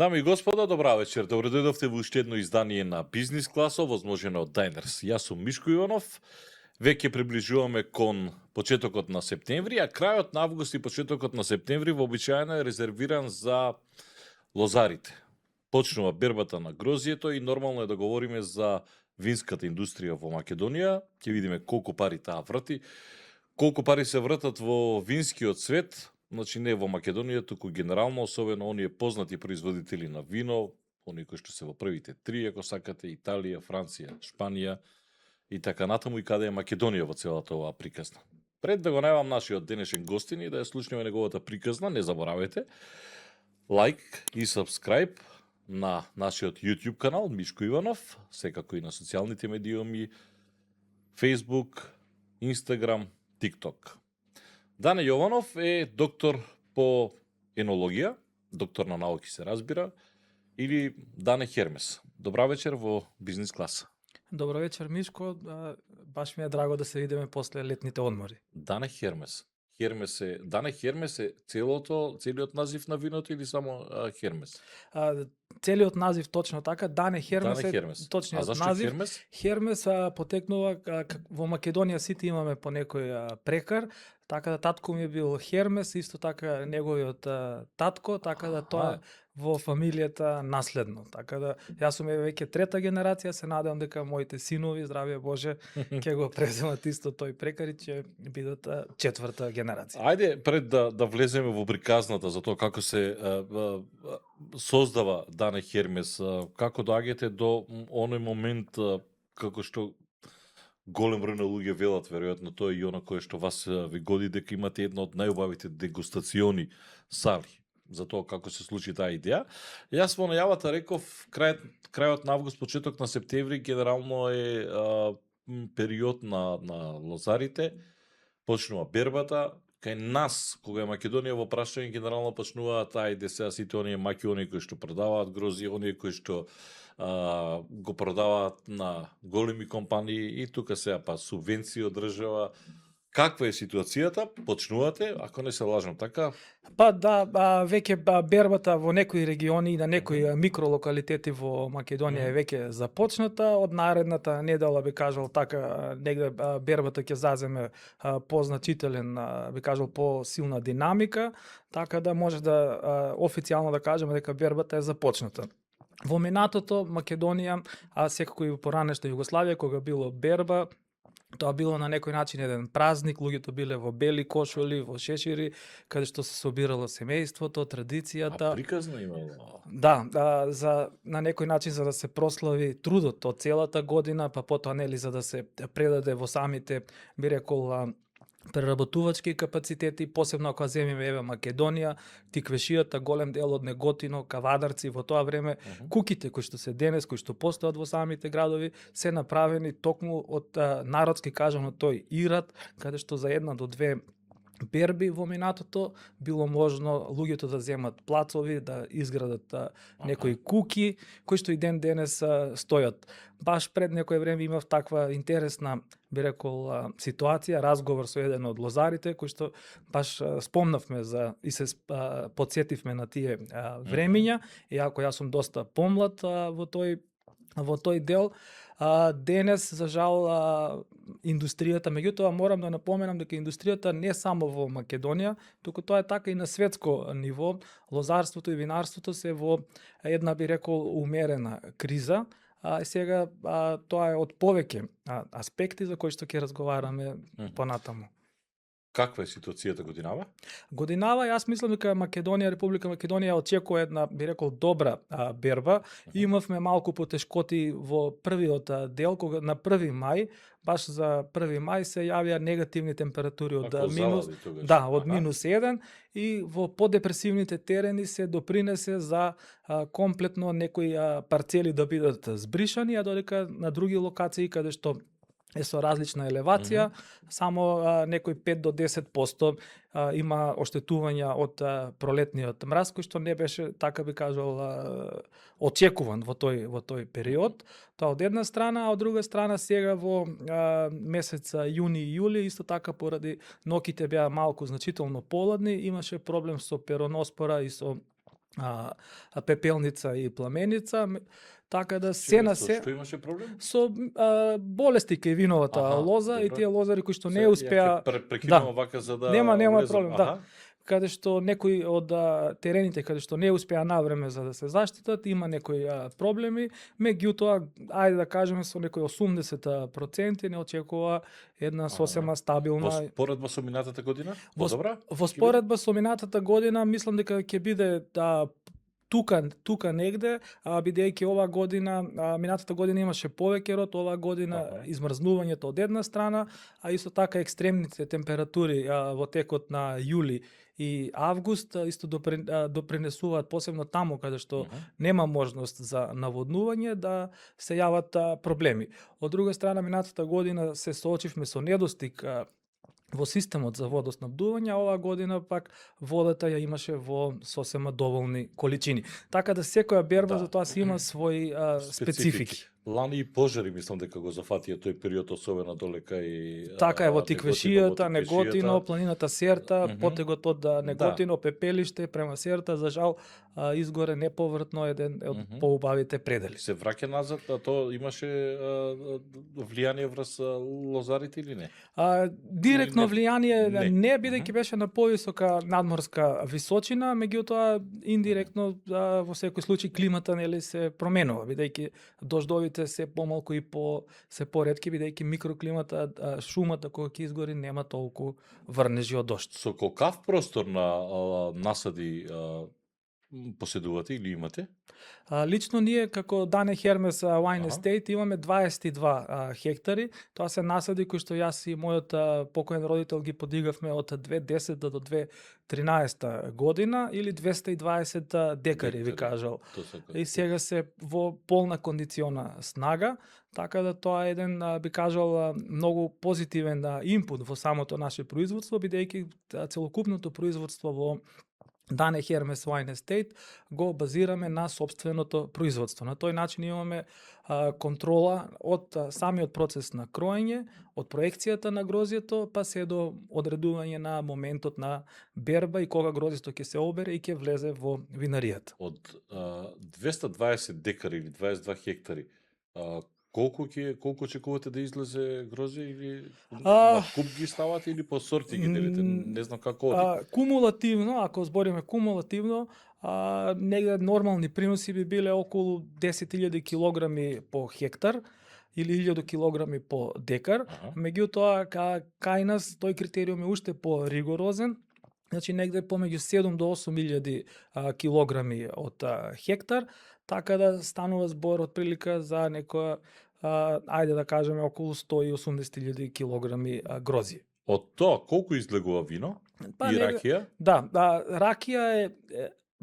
Дами и господа, добра вечер. Добре дојдовте во уште едно издание на Бизнис класо, возможено од Diners. Јас сум Мишко Иванов. Веќе приближуваме кон почетокот на септември, а крајот на август и почетокот на септември вообичаено е резервиран за лозарите. Почнува бербата на грозјето и нормално е да говориме за винската индустрија во Македонија. Ќе видиме колку пари таа врати, колку пари се вратат во винскиот свет. Значи не во Македонија, туку генерално, особено оние познати производители на вино, оние кои што се во првите три, ако сакате, Италија, Франција, Шпанија и така натаму, и каде е Македонија во целата оваа приказна. Пред да го најавам нашиот денешен гостин и да ја слушнеме неговата приказна, не заборавајте лайк и сабскрајб на нашиот YouTube канал Мишко Иванов, секако и на социјалните медиуми Facebook, Instagram, TikTok. Дане Јованов е доктор по енологија, доктор на науки се разбира, или Дане Хермес. Добра вечер во Бизнис класа. Добро вечер, Мишко. Баш ми е драго да се видиме после летните одмори. Дане Хермес. Дане Хермес е целиот назив на виното или само Хермес? Целиот назив точно така, Дане Хермес Дане е Хермес. точниот А зашто назив. Хермес? Хермес потекнува во Македонија сите имаме по некој прекар, така да татко ми е бил Хермес, исто така неговиот татко, така да тоа во фамилијата наследно. Така да јас сум веќе трета генерација, се надевам дека моите синови, здравје Боже, ќе го преземат исто тој прекар и ќе бидат четврта генерација. Ајде пред да влеземе во приказната за тоа како се создава Дане Хермес, како доаѓате до оној момент како што голем број на луѓе велат, веројатно тоа е и она кое што вас ви годи дека имате една од најубавите дегустациони сали за тоа како се случи таа идеја. Јас во најавата реков крајот на август, почеток на септември генерално е период на лозарите, почнува бербата. Кај нас, кога е Македонија во прашање, генерално почнуваат ајде сега сите оние маки, оние кои што продаваат грози, оние кои што го продаваат на големи компании и тука сега субвенции од држава. Каква е ситуацијата? Почнувате, ако не се лажам така? Веќе бербата во некои региони и на некои микролокалитети во Македонија е веќе започната. Од наредната недела би кажал така, негде бербата ќе заземе позначителен, би кажал по-силна динамика, така да може да официјално да кажеме дека бербата е започната. Во минатото Македонија, а секако и поранешна Југославија, кога било берба, тоа било на некој начин еден празник, луѓето биле во бели кошули, во шешири, каде што се собирало семејството, традицијата. А приказно имало? Да, на некој начин за да се прослави трудот од целата година, па потоа нели за да се предаде во самите, би рекол, преработувачки капацитети, посебно ако земиме еве Македонија, тиквешијата, голем дел од Неготино, Кавадарци во тоа време, куките кои што се денес, кои што постојат во самите градови, се направени токму од народски кажано тој ират, каде што за една до две берби во минатото било можно луѓето да земат плацови, да изградат некои куки, кои што и ден денес стојат. Баш пред некој време имав таква интересна, би рекол, ситуација, разговор со еден од лозарите, кој што баш спомнавме за и се потсетивме на тие времиња, иако јас сум доста помлад во тој дел. Денес, за жал, индустријата, меѓутоа морам да напоменам дека индустријата не само во Македонија, туку тоа е така и на светско ниво. Лозарството и винарството се во една, би рекол, умерена криза. Сега тоа е од повеќе аспекти за кои што ќе разговараме понатаму. Каква е ситуацијата годинава? Годинава, јас мислам дека Република Македонија очекува една, би рекол, добра берба. Имавме малку потешкоти во првиот дел, кога на 1 мај, баш за 1 мај се јавија негативни температури од минус 1 и во подепресивните терени се допринесе за комплетно некои парцели да бидат збришани, а додека на други локации каде што е со различна елевација, само некој 5 до 10% има оштетувања од пролетниот мраз, кој што не беше, така би кажал, очекуван во тој период. Тоа од една страна, а од друга страна сега во месец јуни и јули, исто така поради ноките беа малку значително поладни, имаше проблем со пероноспора и со пепелница и пламеница, така да се на се Што имаше проблем? со болести кај виновата Аха, лоза и добро. тие лозари кои што Се, не успеа, ја ќе прекинувам да. вака за да Нема влезам. проблем, да. Аха. каде што некои од терените каде што не успеа навреме за да се заштитат, има некои проблеми, меѓутоа, ајде да кажеме со некои 80% не очекува една сосема стабилна. Во споредба со минатата година? Во Подобра? Во споредба со минатата година, мислам дека ќе биде тука негде, бидејќи ова година, минатата година имаше повеќе род, ова година измрзнувањето од една страна, а исто така екстремните температури во текот на јули и август исто допринесуваат, посебно таму каде што нема можност за наводнување, да се јават проблеми. Од друга страна, минатата година се соочивме со недостиг во системот за водоснабдување, а оваа година пак водата ја имаше во сосема доволни количини. Така да секоја берба за тоа си има своји специфики. Лани и пожари, мислам дека го зафатија тој период, особено долека и така е во Тиквешијата, Неготино, планината Серта, потегот од Неготино, Пепелиште према Серта, за жал изгоре неповртно еден од поубавите предели. Се враќа назад, а то имаше влијание врз лозарите или не? Директно влијание не, бидејќи беше на повисока надморска височина, меѓутоа индиректно во секој случај климата нели се променува, бидејќи дождовите се помалку и се поретки, бидејќи микроклимата, шумата кога ќе изгори нема толку врнежи од дожд. Со колкав простор на насади поседувате или имате? Лично ние како Дане Хермес Wine Estate имаме 22 хектари. Тоа се насади кои што јас и мојот покоен родител ги подигавме од 2010 до 2013 година или 220 декари, ви кажал. И сега се во полна кондициона снага, така да тоа е еден, би кажал, многу позитивен инпут во самото наше производство, бидејќи целокупното производство во Дане Хермес Wine Estate го базираме на собственото производство. На тој начин имаме контрола од самиот процес на кроење, од проекцијата на грозјето, па се до одредување на моментот на берба и кога грозјето ќе се обере и ќе влезе во винаријата. Од 220 декари или 22 хектари, колку очекувате да излезе грозје или на куп ги ставате или по сорти ги делите? Не знам како оди. Кумулативно, ако збориме кумулативно, негде нормални приноси би биле околу 10.000 килограми по хектар или 1.000 килограми по декар. Меѓутоа, кај нас тој критериум е уште по-ригорозен, значи негде помеѓу 7 до 8.000 килограми од хектар, така да станува збор од прилика за некоја, ајде да кажеме, околу 180.000 килограми грозје. Од тоа, колку излегува вино и ракија? Да, ракија е,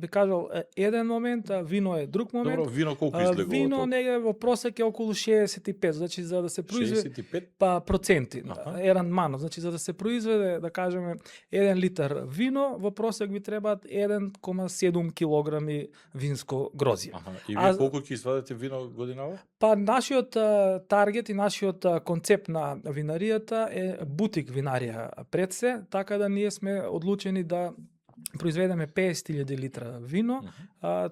би кажал, еден момент, а вино е друг момент. Добро, вино колку излегува? Вино негде во просек е околу 65, значи за да се произведе 65 проценти, еран мано, значи за да се произведе, да кажеме, 1 литар вино, во просек ви требаат 1,7 килограми винско грозје. И вие колку ќе извадите вино годинава? Па нашиот таргет и нашиот концепт на винаријата е бутик винарија пред се, така да ние сме одлучени да произведеме 50.000 литра вино,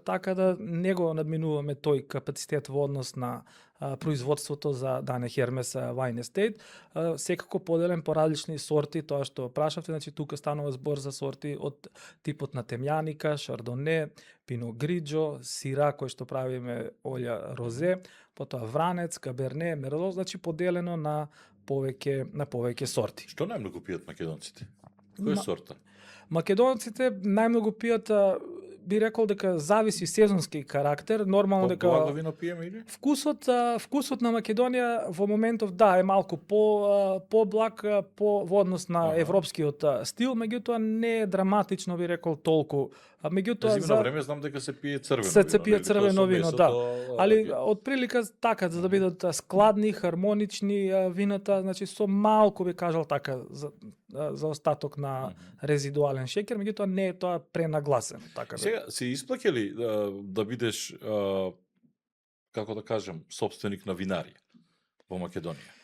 така да не го надминуваме тој капацитет во однос на производството за Дане Хермес Wine Estate. Секако поделен по различни сорти, тоа што прашавте, значи тука станува збор за сорти од типот на темјаника, шардоне, пино гриджо, сира кој што правиме олја розе, потоа вранец, каберне, мерло, значи поделено на повеќе сорти. Што најмногу пијат македонците? Која сорта? Македонците најмногу пијат, би рекол дека зависи сезонски карактер, нормално дека Благо вино пиеме или? Вкусот на Македонија во моментов е малку по-благ во однос на европскиот стил, меѓутоа не е драматично, би рекол, толку. Меѓутоа за време знам дека се пие црвено вино. Се пие црвено вино, да. Али од прилика така за да бидат складни, хармонични вината, значи со малку би кажал така за остаток на резидуален шеќер, меѓутоа не е тоа пренагласено, така да. Сега се исплаќа ли да бидеш како да кажем сопственик на винарија во Македонија?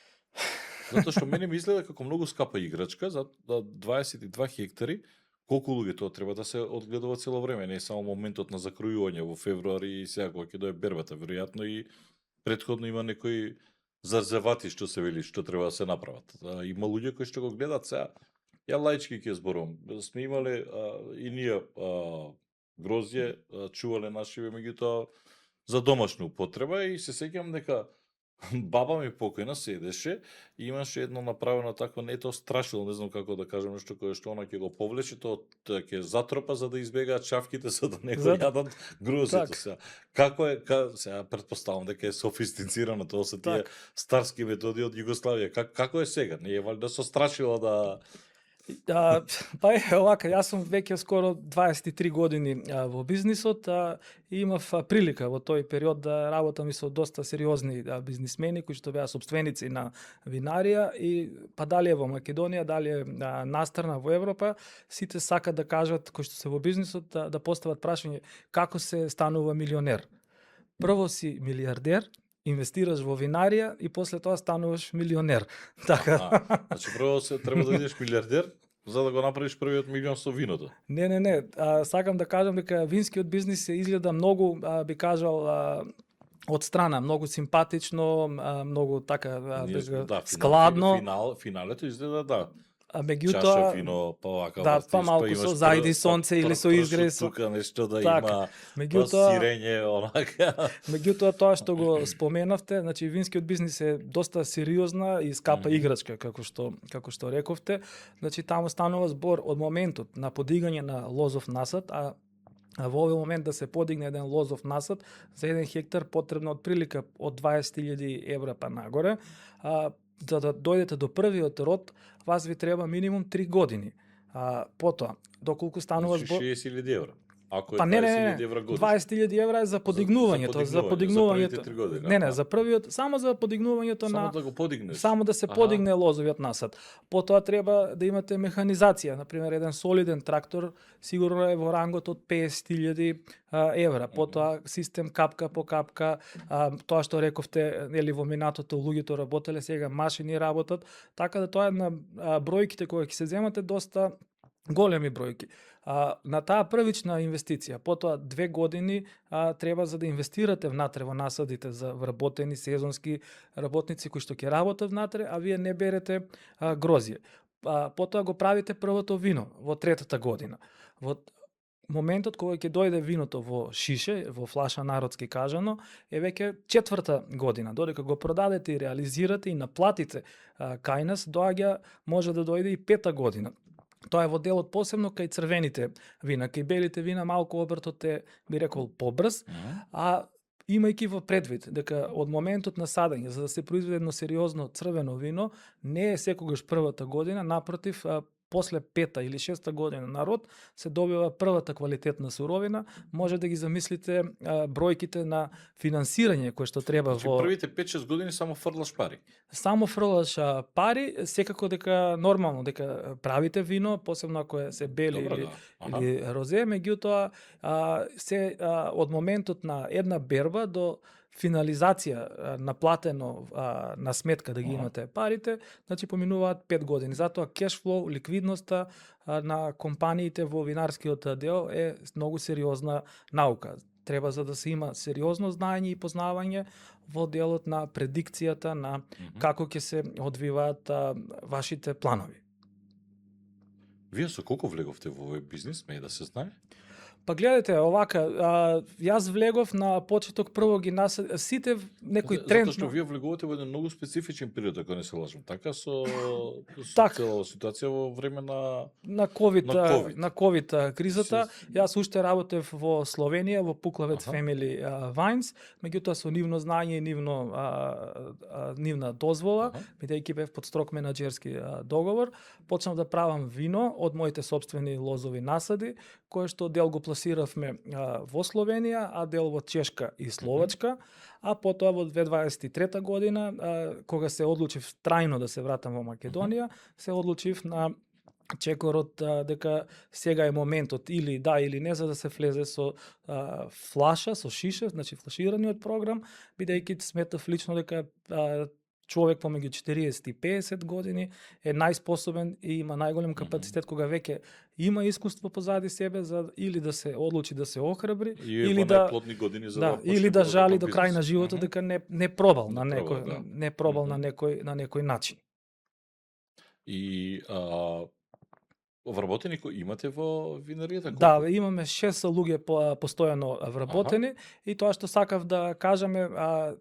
Затоа што мене ми изгледа како многу скапа играчка за 22 хектари колку луѓе тоа треба да се одгледува цело време, не само моментот на закројување во февруари и сега кога ќе дое бербата, веројатно и претходно има некои зарзевати што се вели што треба да се направат. Има луѓе кои што го гледаат сега. Ја лаички ќе зборувам. Сме имале и ние грозје, чувале нашиве, меѓутоа за домашна употреба и се сеќавам дека баба ми покојна седеше и имаше едно направено такво, не тоа страшило, не знам како да кажам нешто кое што она ќе го повлече, тоа ќе затропа за да избегаат чавките за да не го јадат грозјето сега. Како е, сега претпоставам дека е софистицирано, тоа се тие старски методи од Југославија. Како е сега? Не е валјда со страшило да Па овака, јас сум веќе скоро 23 години во бизнисот и имав прилика во тој период да работам и со доста сериозни бизнисмени кои што беа сопственици на винарија и па дали е во Македонија, дали е настрана во Европа, сите сакат да кажат кои што се во бизнисот да постават прашање како се станува милионер. Прво си милиардер, инвестираш во винарија и после тоа стануваш милионер. Така. Значи прво се треба да бидеш милиардер за да го направиш првиот милион со виното. Не. Сакам да кажам дека винскиот бизнис се изгледа многу, би кажал, од страна, многу симпатично, многу така складно. Финалето изгледа да. Меѓутоа, чаша вино, па вака па малку со зајди сонце или со изгрес. Тука нешто да така, има, па сирење, онака. Меѓутоа, тоа што го споменавте, значи винскиот бизнис е доста сериозна и скапа играчка, како што рековте. Значи, таму станува збор од моментот на подигање на лозов насад, а во овој момент да се подигне еден лозов насад, за 1 хектар потребно од прилика од 20.000 евра па нагоре. За да дојдете до првиот род, вас ви треба минимум 3 години. Потоа, доколку станува збор... 60.000 евра. Ако е па 20.000 евра годишно. 20.000 евра е за подигнувањето, за подигнувањето. За години, не, за првиот, само за подигнувањето само на да го подигнеш. Само да се подигне лозовиот насад. Потоа треба да имате механизација, на пример еден солиден трактор сигурно е во рангот од 50.000 евра. Потоа систем капка по капка, тоа што рековте, нели во минатото луѓето работеле, сега машини работат, така да тоа е на бројките кои ќе се земате доста големи бројки. На таа првична инвестиција, потоа 2 години треба за да инвестирате внатре во насадите за вработени сезонски работници кои што ќе работат внатре, а вие не берете грозје. Потоа го правите првото вино во 3-та година. Во моментот кога ќе дојде виното во шише, во флаша народски кажано, е веќе 4-та година. Додека го продадете и реализирате и наплатите кај нас, може да дојде и 5-та година. Тоа е во делот посебно кај црвените вина. Кај белите вина малку обртот е, би рекол, побрз, имајќи во предвид дека од моментот на садење за да се произведе едно сериозно црвено вино не е секогаш првата година, напротив, после 5-та или 6-та година на род се добива првата квалитетна суровина, може да ги замислите бројките на финансирање кое што треба во првите 5-6 години само фрлаш пари. Само фрлаш пари, секако дека нормално дека правите вино, посебно ако се бели или розе, меѓутоа се од моментот на една берба до финализација наплатено на сметка да ги имате парите, значи поминуваат 5 години. Затоа кешфлоу, ликвидноста на компаниите во винарскиот дел е многу сериозна наука. Треба за да се има сериозно знаење и познавање во делот на предикцијата на како ќе се одвиваат вашите планови. Вие со колку влеговте во овој бизнис, ме да се знае? Па гледате, овака, јас влегов на почеток прво ги сите некој тренд. Затоа што вие влегувате во еден многу специфичен период, ако не се лажам. Така со цела ситуација во време на ковид кризата. Јас уште работев во Словенија, во Пуклавец Family Wines, меѓутоа со нивно знаење и нивна дозвола, бидејќи бев под строг менаџерски договор, почнав да правам вино од моите сопствени лозови насади, кое што дел го пласиравме во Словенија, а дел во Чешка и Словачка, а потоа во 2023 година, кога се одлучив трајно да се вратам во Македонија, се одлучив на чекорот дека сега е моментот или да или не за да се влезе со флаша, со шише, значи флашираниот програм, бидејќи сметав лично дека човек помеѓу 40 и 50 години е најспособен и има најголем капацитет кога веќе има искуство позади себе за или да се одлучи да се охрабри И или во да најплодни години за да, почне или да било жали каков до крај на бизнис. животот дека не пробал на Не некој пробал, да. не пробал на некој начин. И вработени кои имате во винаријата? Да, колку? имаме 6 луѓе постојано вработени и тоа што сакав да кажеме,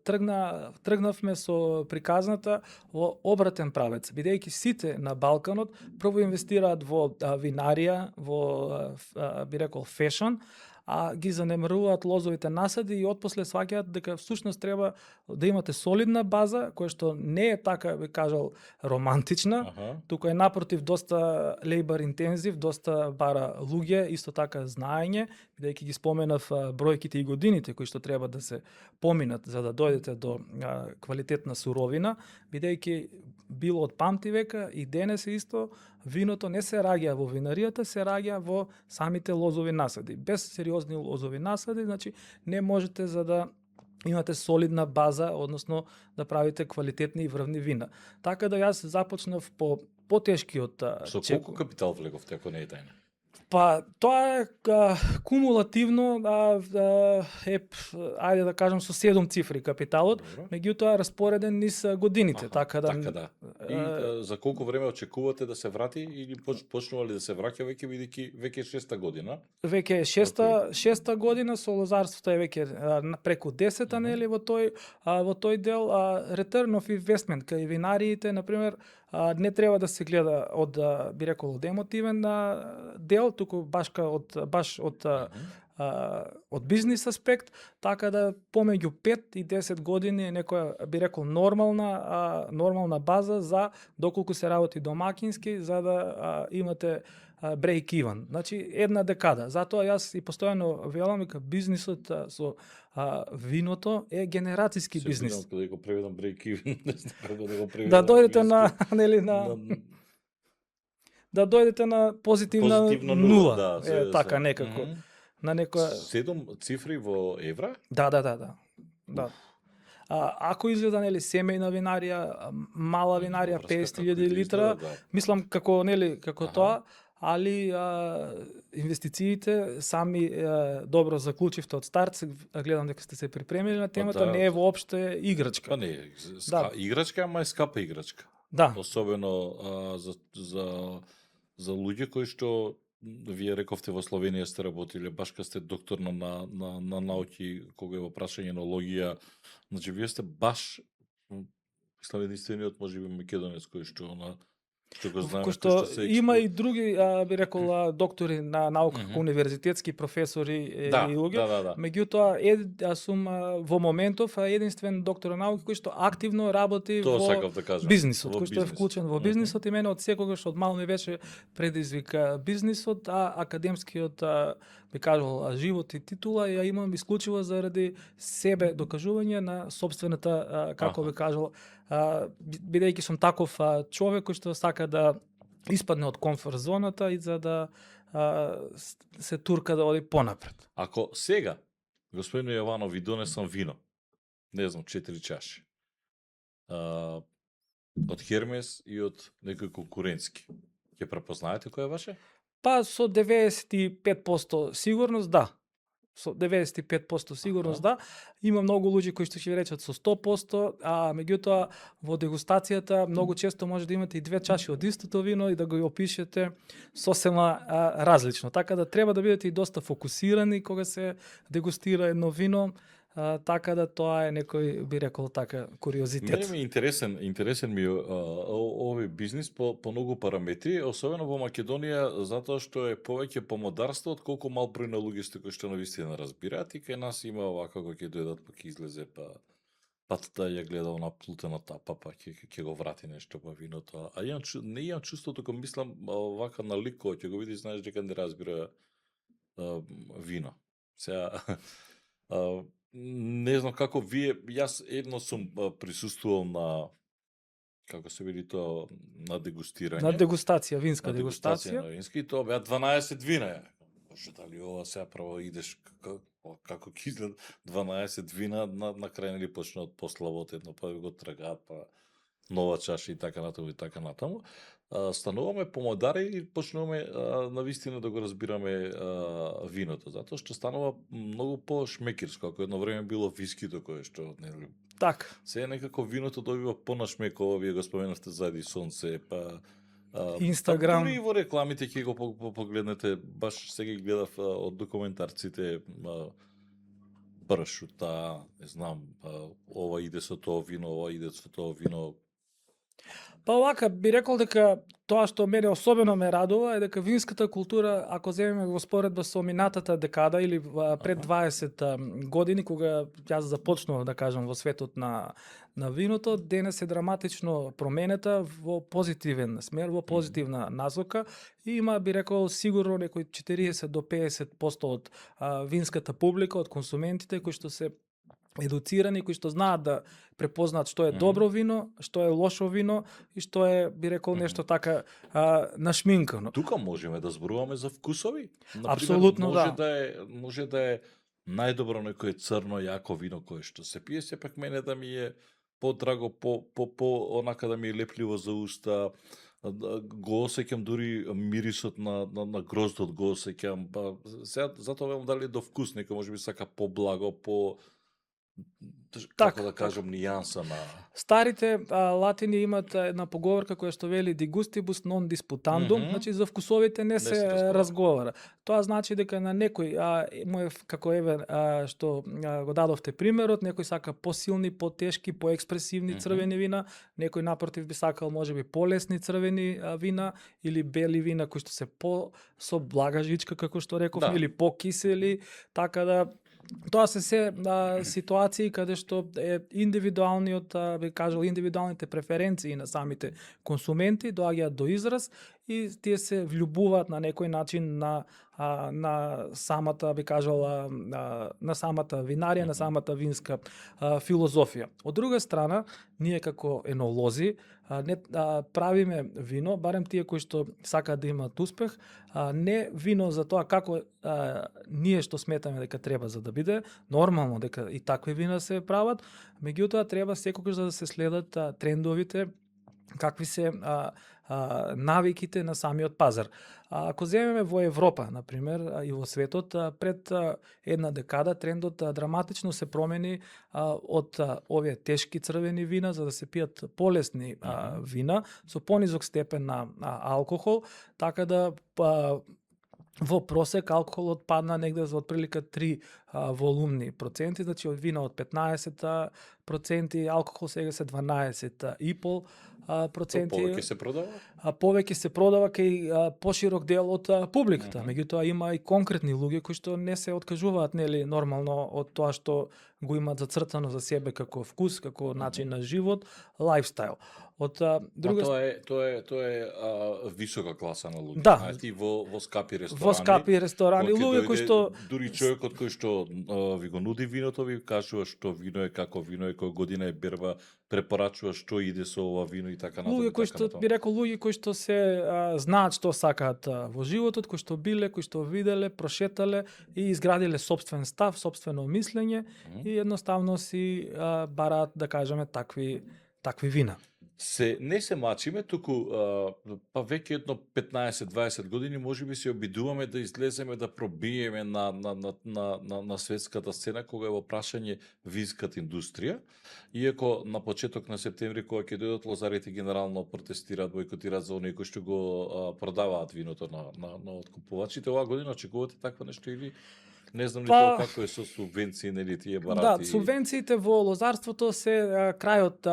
тргнавме со приказната во обратен правец, бидејќи сите на Балканот прво инвестираат во винарија, во би рекол фешн, а ги занемаруваат лозовите насади и отпосле сваќаат дека всушност треба да имате солидна база која што не е така би кажал романтична, туку е напротив доста лейбар интензив, доста бара луѓе, исто така знаење, бидејќи ги споменав бројките и годините кои што треба да се поминат за да дојдете до квалитетна суровина, бидејќи било од памти века и денес е исто, виното не се раѓа во винаријата, се раѓа во самите лозови насади. Без сериозни лозови насади, значи не можете за да имате солидна база, односно да правите квалитетни и врвни вина. Така да јас започнав по потешкиот Со колку капитал влеговте, ако не е тајна? Па тоа е кумулативно ајде да кажам со 7 цифри капиталот, меѓутоа распореден низ годините, така да. Така да. И за колку време очекувате да се врати или почнува ли да се враќа веќе бидејќи веќе 6-та година? Веќе е шеста година со лозарството е веќе преку 10-та нели во тој дел return of investment кај винариите на пример не треба да се гледа од би рекол од емотивен дел, туку баш од бизнис аспект, така да помеѓу 5 и 10 години е некоја би рекол нормална база за доколку се работи домакински за да имате break even. Значи една декада. Затоа јас и постојано велам дека бизнисот со виното е генерацијски бизнис. Да го преведам break even, не знам како да го преведам. Да дојдете да дојдете на позитивна нула. Да, така некако. На некоја 7 цифри во евра? Да. Ако изгледа нели семејна винарија, мала винарија 50.000 литра, мислам како тоа, али инвестициите сами добро заклучивте од старт, гледам дека сте се припремили на темата, не е воопште играчка. Па не, играчка, ама е скапа играчка. Да. Особено за луѓе кои што вие рековте во Словенија сте работиле, баш кога сте доктор на науки, кога е во прашање на логија, значи вие сте баш мислам единствениот можеби македонец кој што го знаеме, кој што има и други би рекол доктори на наука како универзитетски професори и луѓе. Меѓутоа сум во моментов единствен доктор на науки кој што активно работи во бизнисот, кој што е вклучен во бизнисот и мене од секогаш од мал ми беше предизвика бизнисот, академскиот би кажал живот и титула ја имам исклучиво заради себе докажување на сопствената како би кажал бидејќи сум таков човек кој што сака да испадне од комфорт зоната и за да се турка да оди понапред. Ако сега, господин Јованов, ви донесам вино, не знам, 4 чаши, од Хермес и од некој конкурентски, ќе препознаете кој е ваше? Па со 95% сигурност да. Со 95% сигурност да. Има многу луѓе кои што ќе ви речат со 100%, меѓутоа во дегустацијата многу често може да имате и 2 чаши од истото вино и да го опишете сосема различно. Така да треба да бидете и доста фокусирани кога се дегустира едно вино. Така да тоа е некој би рекол така куриозитет. Мене ми интересен ми овој бизнис по многу параметри, особено во Македонија, затоа што е повеќе помодарство отколку мал број на луѓе кои што навистина разбираат и кај нас има овака кој ќе дојдат па ќе излезе па ја гледал на плутената па ќе го врати нешто па виното. А не имам чувството кога мислам овака на лик кој ќе го видиш, знаеш дека не разбира вино. Сега не знам како вие, јас едно сум присуствувал на како се вели тоа на дегустирање. На дегустација, винска дегустација. На вински и тоа беа 12 вина. Може дали ова сега право идеш како ќе изгледа 12 вина на крај нели почнуваат пославот едно па го тргаат па нова чаша и така натаму и така натаму, стануваме помодари и почнуваме навистина да го разбираме виното, затоа што станува многу по-шмекирско, ако едно време било вискито кое што нели. Така. Сега некако виното добива понашмеково, вие го споменавте заради сонце, па Инстаграм. дури и во рекламите ќе го погледнете, баш сега ги гледав од документарците, пршута, не знам, ова иде со тоа вино, ова иде со тоа вино. Па вака, би рекол дека тоа што мене особено ме радува е дека винската култура, ако земеме во споредба со минатата декада или пред 20 години, кога јас започнував да кажам во светот на виното, денес е драматично променета во позитивен смер, во позитивна насока и има, би рекол, сигурно некои 40 до 50% од винската публика, од консументите кои што се едуцирани, кои што знаат да препознаат што е добро вино, што е лошо вино и што е, би рекол, нешто така нашминкано. Тука можеме да зборуваме за вкусови. Например, Апсолутно, може да е најдобро некое црно јако вино кое што се пие, сепак мене да ми е подраго, по онака да ми е лепливо за уста, го осеќам дури мирисот на гроздот го осеќам, па сега затоа велам дали до вкус некој можеби сака поблаго, како да кажам, нијанса на... Старите латини имат една поговорка која што вели di gustibus non disputandum, значи за вкусовите не се разговара. Тоа значи дека на некој, моев како еве што го дадовте примерот, некој сака посилни, потешки, поекспресивни црвени вина, некој напротив би сакал можеби полесни црвени вина или бели вина кои што се со блага жичка како што реков, или покисели, така да тоа се ситуации каде што е индивидуалниот, би кажал, индивидуалните преференции на самите консументи доаѓаат до израз и тие се влюбуваат на некој начин на самата, би кажала, на самата винарија, на самата винска филозофија. Од друга страна, ние како енолози не правиме вино, барем тие кои што сакаат да имаат успех, не вино за тоа како ние што сметаме дека треба за да биде, нормално дека и такви вина се прават, меѓутоа треба секогаш да се следат трендовите, какви се навиките на самиот пазар. Ако земеме во Европа, например, и во светот, пред една декада трендот драматично се промени од овие тешки црвени вина за да се пијат полесни вина со понизок степен на алкохол, така да во просек алкохолот падна негде за отприлика 3 волумни проценти, значи од вина од 15% алкохол сега се 12,5%. Повеќе се продава? Повеќе се продава кај поширок дел од публиката. Меѓутоа има и конкретни луѓе кои што не се откажуваат нели нормално од тоа што го имаат зацртано за себе како вкус, како начин на живот, лајфстайл. Од друга тоа е висока класа на луѓе. Да. Знаете, во скапи ресторани. Во скапи ресторани луѓе кои што дури човекот кој што ви го нуди виното ви кажува што вино е, како вино е, која година е берба, препорачува што иде со ова вино и така натаму. Луѓе кои што би рекол луѓе кои што се знаат што сакаат во животот, кои што биле, кои што виделе, прошетале и изградиле сопствен став, сопствено мислење и едноставно си бараат, да кажеме, такви вина. Не се мачиме, туку па веќе едно 15-20 години можеби се обидуваме да излеземе да пробиеме на светската сцена кога е во прашање винската индустрија. Иако на почеток на септември кога ќе дојдат лозарите генерално протестираат, бойкотираат за оние кои што го продаваат виното на откупувачите, оваа година очекувате такво нешто или не знам тоа како е со субвенции, нели тие барати? Да, субвенциите во лозарството се крајот,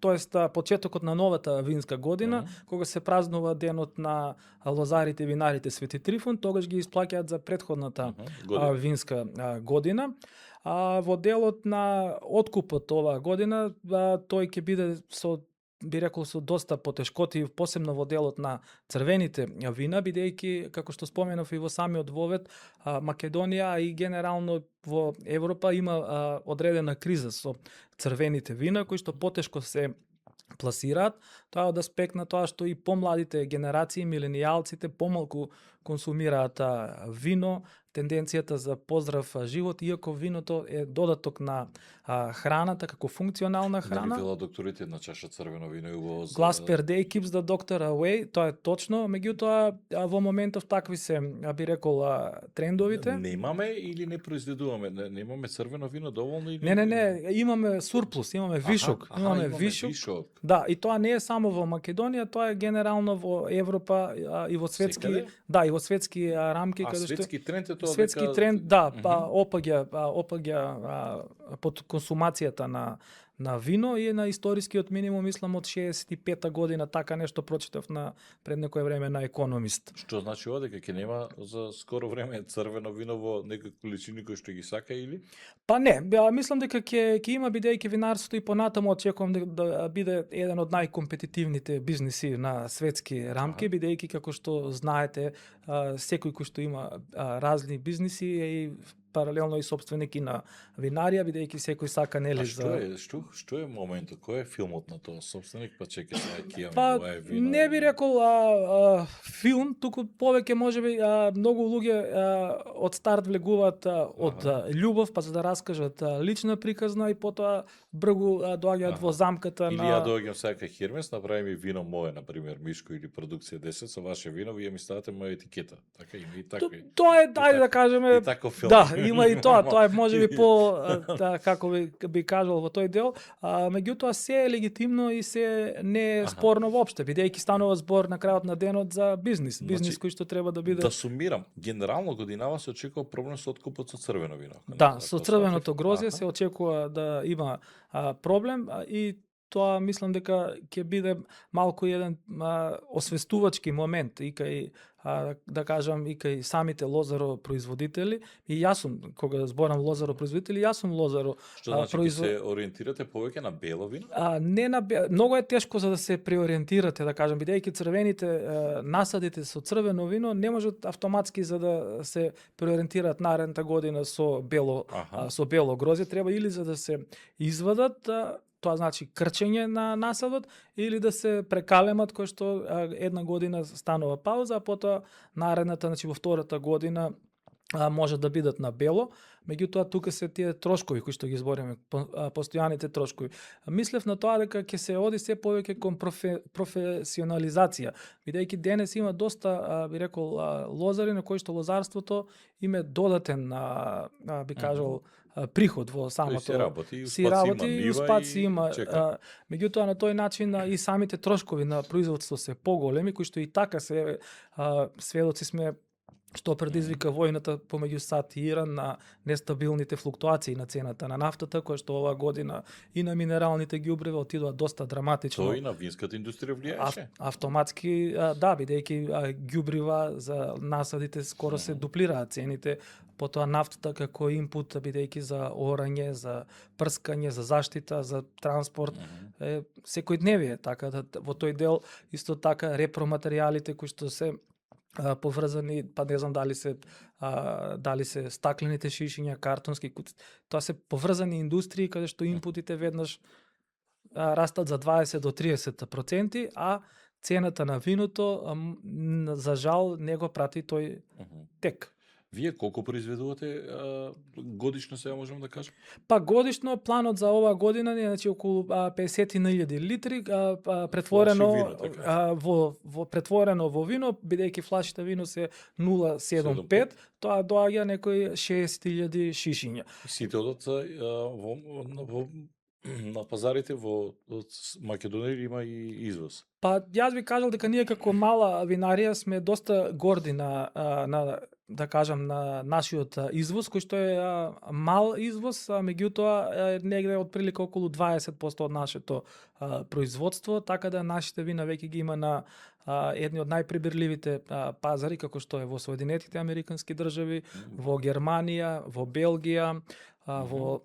тоест почетокот на новата винска година, кога се празнува денот на лозарите и винарите Свети Трифун, тогаш ги исплаќаат за претходната винска година. Во делот на откупот оваа година, тој ќе биде би рекол со доста потешкоти, посебно во делот на црвените вина, бидејќи, како што споменав и во самиот вовед, Македонија и генерално во Европа има одредена криза со црвените вина, кои што потешко се пласираат. Тоа од аспект на тоа што и помладите генерации, миленијалците, помалку консумираат вино, тенденцијата за поздрав живот, иако виното е додаток на храната како функционална Нели храна. вела докторите една чаша црвено вино и убаво за... Glass per day keeps the doctor away, тоа е точно, меѓутоа во моментов такви се, би рекол, трендовите. Немаме или не произведуваме? Немаме црвено вино доволно или... Не, имаме сурплус, имаме вишок, имаме вишок. Да, и тоа не е само во Македонија, тоа е генерално во Европа и во светски, Секаде? да, и во светски рамки, каде што светски тренд е тоа светски дека... тренд, да, опаѓа под консумацијата на вино и на историскиот минимум, мислам, од 65-та година, така нешто прочитав пред некое време на Економист. Што значи ова дека ќе нема за скоро време црвено вино во некои количини кои што ги сака или? Па не, мислам дека ќе има, бидејќи винарството и понатаму очекувам да биде еден од најкомпетитивните бизниси на светски рамки, бидејќи како што знаете, секој кој што има разни бизниси е и паралелно и собственик и на винарија, бидејќи секој сака нели за... Што е моментот? Кој е филмот на тоа собственик? Па чекај сега ќе имаме Па ова е вино. не би рекол филм, туку повеќе можеби многу луѓе од старт влегуваат од љубов, па за да раскажат лична приказна и потоа бргу доаѓаат во замката или на... ја доаѓам сега кај Хермес, направи ми вино мое, на пример, Мишко или продукција 10 со ваше вино, вие ми ставате моја етикета. Така има и така. Тоа е, ајде да кажеме, И таков филм. да, има и тоа е можеби по како би кажал во тој дел, меѓутоа се е легитимно и се не е спорно воопште, бидејќи станува збор на крајот на денот за бизнис кој што треба да биде... Да сумирам, генерално годинава се очекува проблем со откупот со црвено вино. Да, со црвеното грозје се очекува да има проблем и тоа мислам дека ќе биде малку еден освестувачки момент и кај да кажам и кај самите лозаропроизводители, и јас сум, кога зборам лозаропроизводители, јас сум лозаро. Што значи се ориентирате повеќе на бело вино? Не на многу е тешко за да се преориентирате, да кажам, бидејќи црвените насадите со црвено вино не можат автоматски за да се преориентираат наредната година со бело грозје, треба или за да се извадат, тоа значи крчење на насадот, или да се прекалемат, кој што една година станува пауза, а потоа наредната, значи во втората година може да бидат на бело, меѓутоа тука се тие трошкови кои што ги збориме, постојаните трошкови. Мислев на тоа дека ќе се оди се повеќе кон професионализација, бидејќи денес има доста, би рекол, лозари на кои што лозарството им е додатен, би кажал, приход во самото. Си работи, и успаци има. Меѓутоа на тој начин и самите трошкови на производство се поголеми, кои што и така се сведоци сме што предизвика војната помеѓу САД и Иран на нестабилните флуктуации на цената на нафтата, која што оваа година и на минералните ѓубрева отидоа доста драматично. Тој и на винската индустрија влијаеше. Автоматски, да, бидејќи ѓубрива за насадите скоро се дуплираат цените, потоа нафтата како инпут, бидејќи заорање, за прскање, за заштита, за транспорт, секојдневие, така да во тој дел исто така репроматеријалите кои што се поврзани, па не знам дали се стаклените шишиња, картонски, тоа се поврзани индустрии каде што инпутите веднаш растат за 20 до 30%, а цената на виното за жал не го прати тој тек. Вие колку произведувате годишно, сега можеме да кажем? Па годишно планот за оваа година е значи околу 50.000 литри претворено претворено во вино, бидејќи флашите вино се 0,75, тоа доаѓа некои 60.000 шишиња. Сите одат на пазарите во Македонија има и извоз? Па јас би кажал дека ние како мала винарија сме доста горди на да кажам на нашиот извоз, кој што е мал извоз, меѓутоа негде отприлика околу 20% од нашето производство, така да нашите вина веќе ги има на едни од најприбирливите пазари, како што е во Соединетите Американски држави, во Германија, во Белгија, во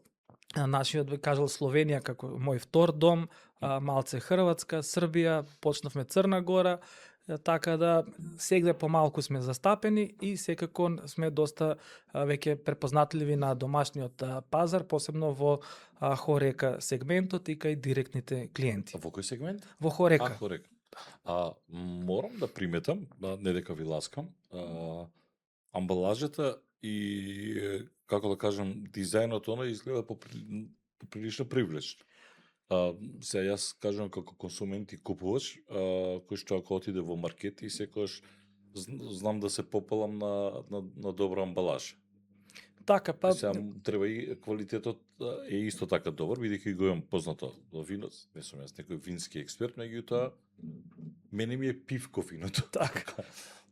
нашиот, би кажал, Словенија како мој втор дом, малце Хрватска, Србија, почнавме Црна Гора, така да сегде помалку сме застапени и секако сме доста веќе препознатливи на домашниот пазар, посебно во хорека сегментот и кај директните клиенти. Во кој сегмент? Во хорека. Морам да приметам, не дека ви ласкам, амбалажата и како да кажам дизајнот она изгледа поприлично привлечно. Сега јас кажувам како консумент и купувач, кој што ако отиде во маркет и секогаш знам да се попалам на добра амбалажа. Така, па Сега треба и квалитетот е исто така добар, бидејќи го имам познато во вино, не сум јас некој вински експерт, меѓутоа мене ми е пивко виното. така.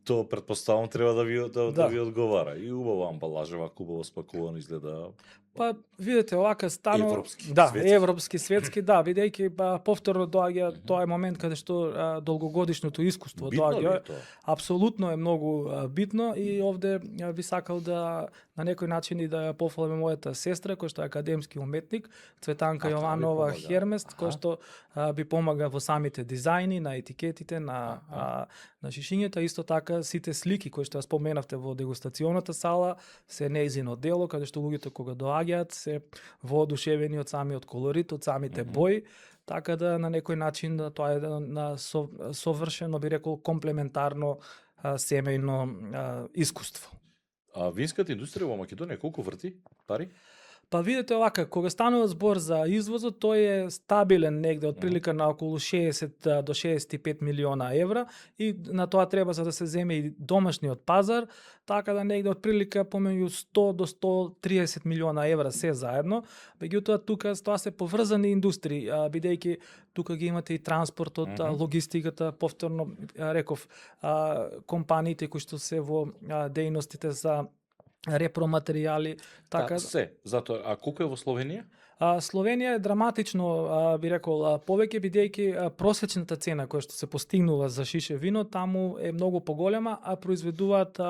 Тоа претпоставам треба да ви Да. ви одговара. И убава амбалажа, вака убаво спакувано изгледа. Па видите, овака станува Европски, да, светски. европски, светски, да, бидејќи повторно доаѓа тоа е момент каде што долгогодишното искуство Битно ли доаѓа. е тоа? Апсолутно е многу битно и овде би сакал да на некој начин и да ја пофалиме мојата сестра која што е академски уметник, Цветанка таа ви Јованова помага. Хермест, Аха. која што би помага во самите дизајни на етикетите, на шишињата, исто така сите слики кои што ја споменавте во дегустационата сала се нејзино дело, каде што луѓето кога доаѓаат се воодушевени од самиот колорит, од самите бои, така да на некој начин тоа е на совршено би рекол комплементарно семејно искуство. А винската индустрија во Македонија колку врти пари? Па видите овака, кога станува збор за извозот, тој е стабилен негде од прилика на околу 60 до 65 милиона евра и на тоа треба за да се земе и домашниот пазар, така да негде од прилика помеѓу 100 до 130 милиона евра се заедно. Меѓутоа тука тоа се поврзани индустрии, бидејќи тука ги имате и транспортот, логистиката, повторно реков, компаниите кои што се во дејностите за репроматеријали, така се, затоа, а колку е во Словенија? Словенија е драматично, би рекол, повеќе бидејќи просечната цена која што се постигнува за шише вино таму е многу поголема, а произведуваат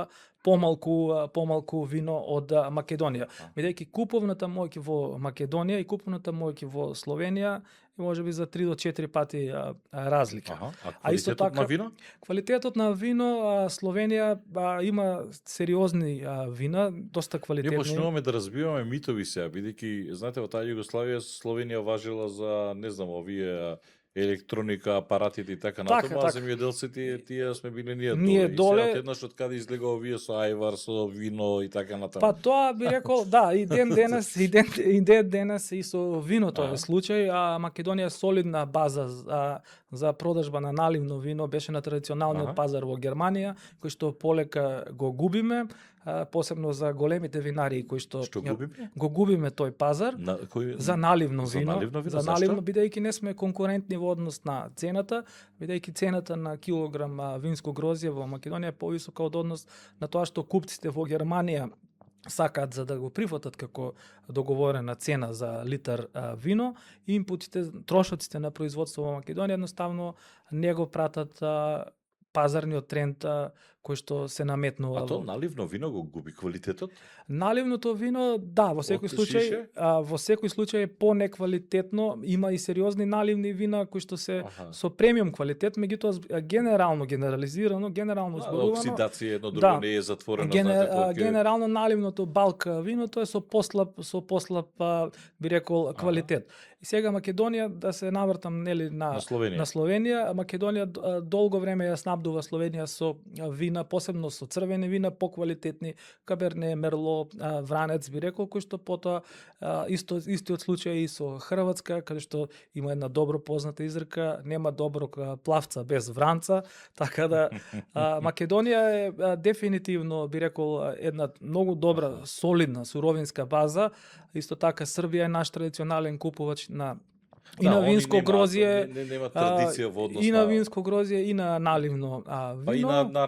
помалку вино од Македонија. Бидејќи куповната моќ во Македонија и куповната моќ во Словенија е можеби за 3 до 4 пати разлика. А исто квалитетот така, на вино? Квалитетот на вино, Словенија има сериозни вина, доста квалитетни. Ние почнуваме да разбиваме митови сега, бидејќи знаете во таа Југославија Словенија важила за, не знам, овие електроника, апаратите и така натаму, а земјоделците тие сме биле ние доле. И сега одеднаш од каде излега овие со ајвар, со вино и така натаму. Па тоа би рекол, да, и ден денес и со виното е случај, Македонија е солидна база за продажба на наливно вино, беше на традиционалниот пазар во Германија, кој што полека го губиме, посебно за големите винарии кои што го губиме тој пазар за наливно вино, бидејќи не сме конкурентни во однос на цената, бидејќи цената на килограм винско грозје во Македонија е повисока од однос на тоа што купците во Германија сакаат за да го прифатат како договорена цена за литар вино, импутите, трошоците на производство во Македонија едноставно не го пратат пазарниот тренд кој што се наметнува. А тоа наливно вино го губи квалитетот? Наливното вино, да, во секој случај е понеквалитетно, има и сериозни наливни вина кои што се со премиум квалитет, меѓутоа генерализирано, зборувано. Оксидација едно друго не е затворено, генерално наливното балк виното е со послаб би рекол квалитет. И сега Македонија, да се навртам нели на Словенија, Македонија долго време ја снабдува Словенија со вина, посебно со црвени вина, поквалитетни, Каберне, Мерло, Вранец, би рекол, кој што потоа истиот случај и со Хрватска, каде што има една добро позната изрека, нема доброг плавца без вранца, така да Македонија е дефинитивно, би рекол, една многу добра, солидна суровинска база. Исто така Србија е наш традиционален купувач на и на винско грозје, нема традиција во однос и на винско грозје и на наливно вино. Па и на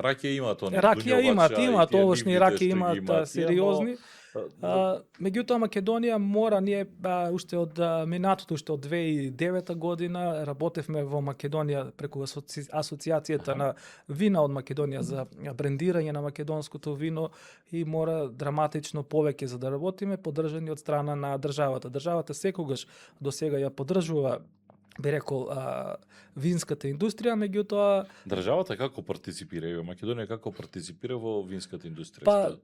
ракија имаат они. Ракија имаат овошни ракија имаат сериозни. Меѓутоа Македонија мора, ние уште од минатото, уште од 2009 година работевме во Македонија преку асоциацијата на вина од Македонија за брендирање на македонското вино и мора драматично повеќе за да работиме, поддржани од страна на државата. Државата секогаш до сега ја поддржува би рекол, винската индустрија, меѓутоа Државата како партиципира? Ево, Македонија како партиципира во винската индустрија? па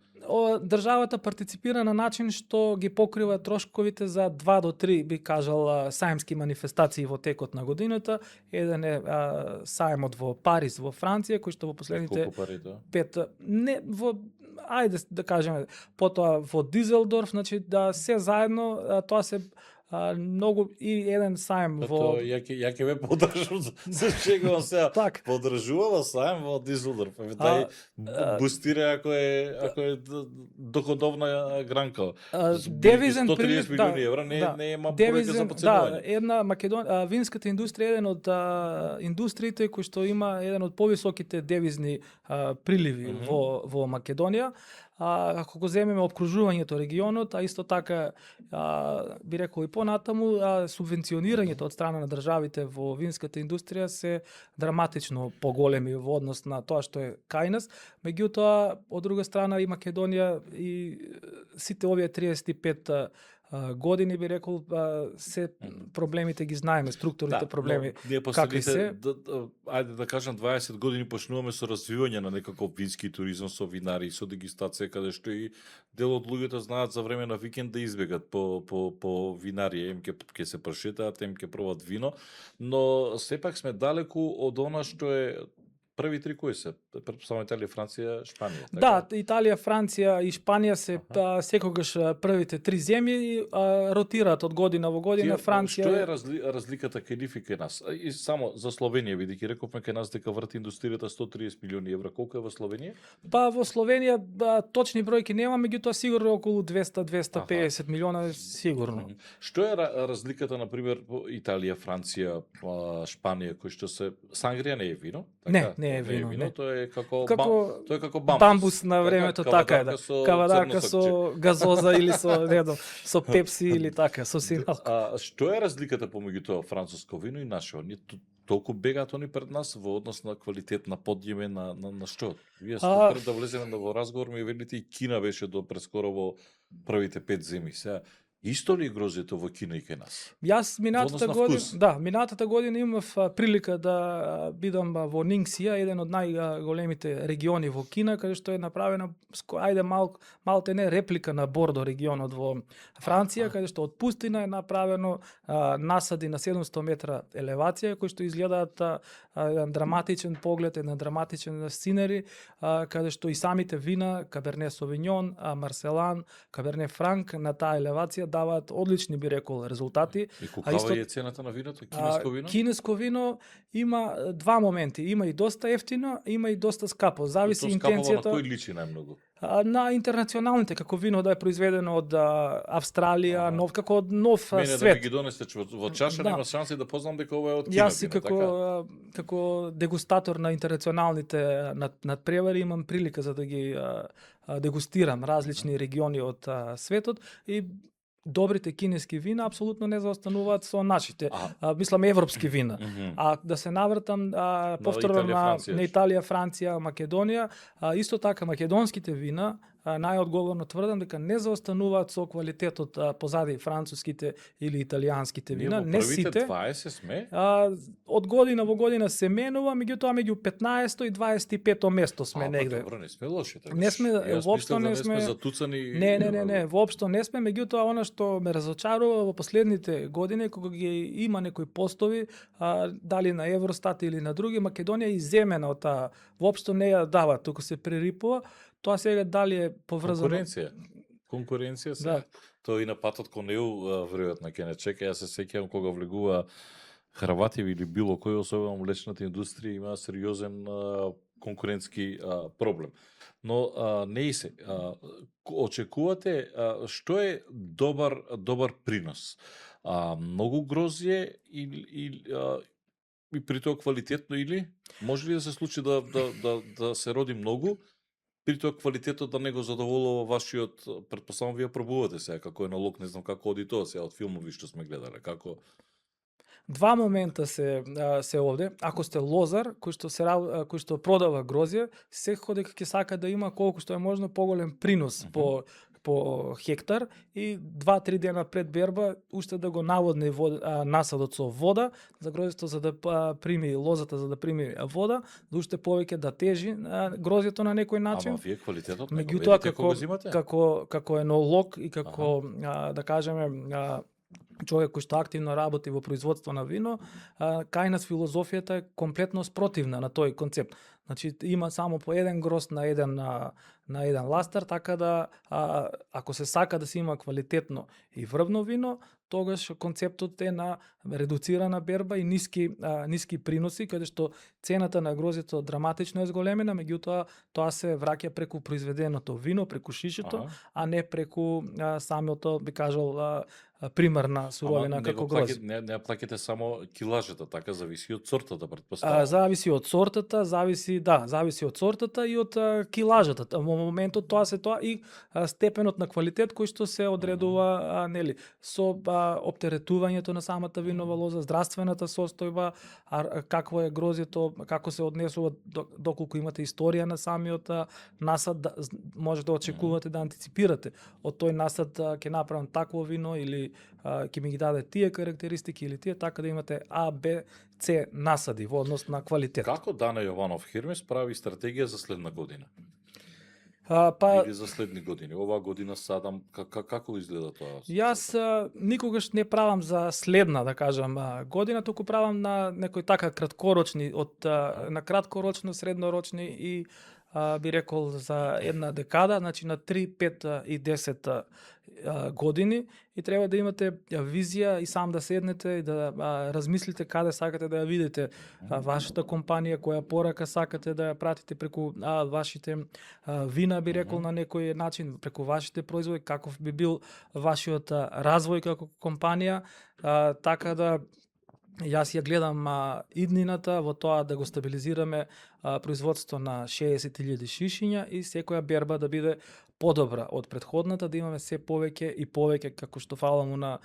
државата партиципира на начин што ги покрива трошковите за 2 до 3, би кажал, саемски манифестации во текот на годината. Еден е саемот во Париз во Франција, кој што во последните Колку пари тоа? 5 не во ајде да кажеме, потоа во Дизелдорф, значи да се заедно, тоа се многу и еден саем во Ја ќе ве поддржам, се шегувам сега. так. Подржувала саем во Дизелдорф. Тај бустира ако е доходовна гранка. Девизен 130 прилив, милиони евра не има бројка за да, поценување. една винската индустрија е еден од индустриите кој што има еден од повисоките девизни приливи во Македонија. Ако го земеме обкружувањето регионот, а исто така би рекол и понатаму, субвенционирањето од страна на државите во винската индустрија се драматично поголеми во однос на тоа што е кај нас. Меѓутоа, од друга страна и Македонија и сите овие 35 години, би рекол, се проблемите ги знаеме, структурните проблеми. Ние какви се? Ајде да кажам 20 години почнуваме со развивање на некаков вински туризам со винари и со дегустација, каде што и дел од луѓето знаат за време на викенд да избегат по винарија, им ќе се прошетаат, им ќе пробат вино, но сепак сме далеку од она што е први три кои се? Само Италија, Франција, Шпанија. Да, Италија, Франција и Шпанија се секогаш првите три земји ротираат од година во година. Франција. Што е разликата кај нив и кај нас? И само за Словенија, бидејќи рековме кај нас дека врти индустријата 130 милиони евра. Колку е во Словенија? Па во Словенија точни бројки нема, меѓутоа сигурно околу 200-250 милиона сигурно. Што е разликата на пример по Италија, Франција, Шпанија, кои што се сангрија не е вино? Така? Не е вино. Не. Тоа е како тоа е како бамбус на времето, така е, да. Кавадарка со газоза или со пепси или така, со синал. Што е разликата помеѓу тоа француско вино и нашето? Ние толку бегаат они пред нас во однос на квалитет на подјеме на што? Вие сте пред да влеземе во разговор, ми велите и Кина беше до прескоро во првите 5 земји. Сега исто ли грозето во Кина и кај нас? Јас минатата година имав прилика да бидам во Нингсија, еден од најголемите региони во Кина, каде што е направена малте не реплика на Бордо регионот во Франција, каде што од пустина е направено насади на 700 метра елевација, кои што изгледаат еден драматичен поглед, еден драматичен сценери, каде што и самите вина, Каберне Совиньон, Марселан, Каберне Франк на таа елевација даваат одлични, би рекол, резултати. И каква е цената на виното? Кинеско вино? Кинеско вино има два моменти. Има и доста ефтино, има и доста скапо. Зависи интенцијата. На кој личи најмногу? На интернационалните, како вино да е произведено од Австралија, како од нов Мене свет. да ми ги донесте во чаша, нема шанси да познам дека ова е од Кина. Јас како дегустатор на интернационалните надпревари имам прилика за да ги дегустирам различни региони од светот и добрите кинески вина апсолутно не заостануваат со нашите, мислам европски вина. А да се навртам повторно на Италија, Франција, Македонија, исто така македонските вина најодговорно тврдам дека не заостануваат со квалитетот позади француските или италијанските вина. Не сите. 20 сме? Од година во година се менува, меѓутоа меѓу 15 и 25 место сме негде. Добро, не сме лоши. Не сме, воопшто не сме затуцани. Не, воопшто не сме, меѓутоа она што ме разочарува во последните години кога ги има некои постови, дали на Евростат или на други, Македонија иземена од таа, воопшто не ја дава, туку се прерипува. Тоа сега дали е поврзано? Конкуренција се. Да. Тоа и на патот кон ЕУ веројатно ќе не чека. Јас се сеќавам кога влегува Хрвати или било кој, особено млечната индустрија, има сериозен конкурентски проблем. Но не и се. Очекувате што е добар принос? Многу грозје и при тоа квалитетно или може ли да се случи да се роди многу? При тоа квалитетот да не го задоволува вашиот, претпоставувам вие пробувате сега како е налог, не знам како оди тоа сега од филмови што сме гледале, како Два момента се овде. Ако сте лозар кој што продава грозје, секој дека ќе сака да има колку што е можно поголем принос по хектар и 2-3 дена пред берба уште да го наводни насадот со вода за грозјето за да прими лозата за да прими вода, да уште повеќе да тежи грозјето на некој начин. Ама вие квалитетот Меѓутоа како го земате? како енолог и како да кажеме човек кој што активно работи во производство на вино, кај нас филозофијата е комплетно спротивна на тој концепт. Значи има само по еден гроз на еден ластар, така да ако се сака да се има квалитетно и врвно вино, тогаш концептот е на редуцирана берба и ниски приноси, каде што цената на грозјето драматично е зголемена, меѓутоа тоа се враќа преку произведеното вино, преку шишето, а не преку самото, би кажал, примарна суровина како грозје. Не плаќате само килажата, така зависи од сортата, претпоставувам. Зависи од сортата, зависи од сортата и од килажата. Во моментот тоа и степенот на квалитет кој што се одредува со оптеретувањето на самата винова лоза, здравствената состојба, какво е грозјето, како се однесува доколку имате историја на самиот насад, може да очекувате да антиципирате од тој насад ќе направам такво вино или ќе ми ги даде тие карактеристики или тие, така да имате А, Б, С насади во однос на квалитет. Како Дана Јованов Хермес прави стратегија за следна година? Или за следни години? Оваа година садам, како изгледа тоа? Јас никогаш не правам за следна, да кажам, година, туку правам на некои така краткорочни, на краткорочно, среднорочни и би рекол за една декада, значи на 3, 5 и 10 години, и треба да имате визија и сам да седнете и да размислите каде сакате да ја видите вашата компанија, која порака сакате да ја пратите преку вашите вина, би рекол на некој начин, преку вашите производи, каков би бил вашиот развој како компанија, така да јас ја гледам иднината во тоа да го стабилизираме производство на 60.000 шишиња и секоја берба да биде подобра од претходната, да имаме се повеќе и повеќе, како што фала му на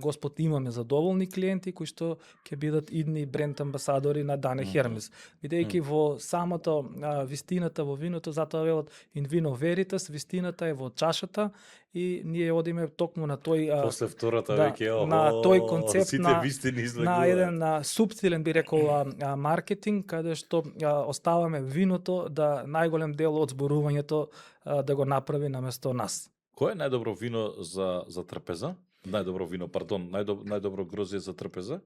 Господ, имаме задоволни клиенти кои што ќе бидат идни бренд амбасадори на Дане Хермес. Бидејќи во самото вистината во виното, затоа велат in vino veritas, вистината е во чашата и ние одиме токму на тој после втората веќе на тој концепт сите вистини излегува. На еден субтилен, би рекол, маркетинг, каде што оставаме виното да најголем дел од зборувањето да го направи наместо нас. Кој е најдобро вино за трпеза? Најдобро грозје за трпеза?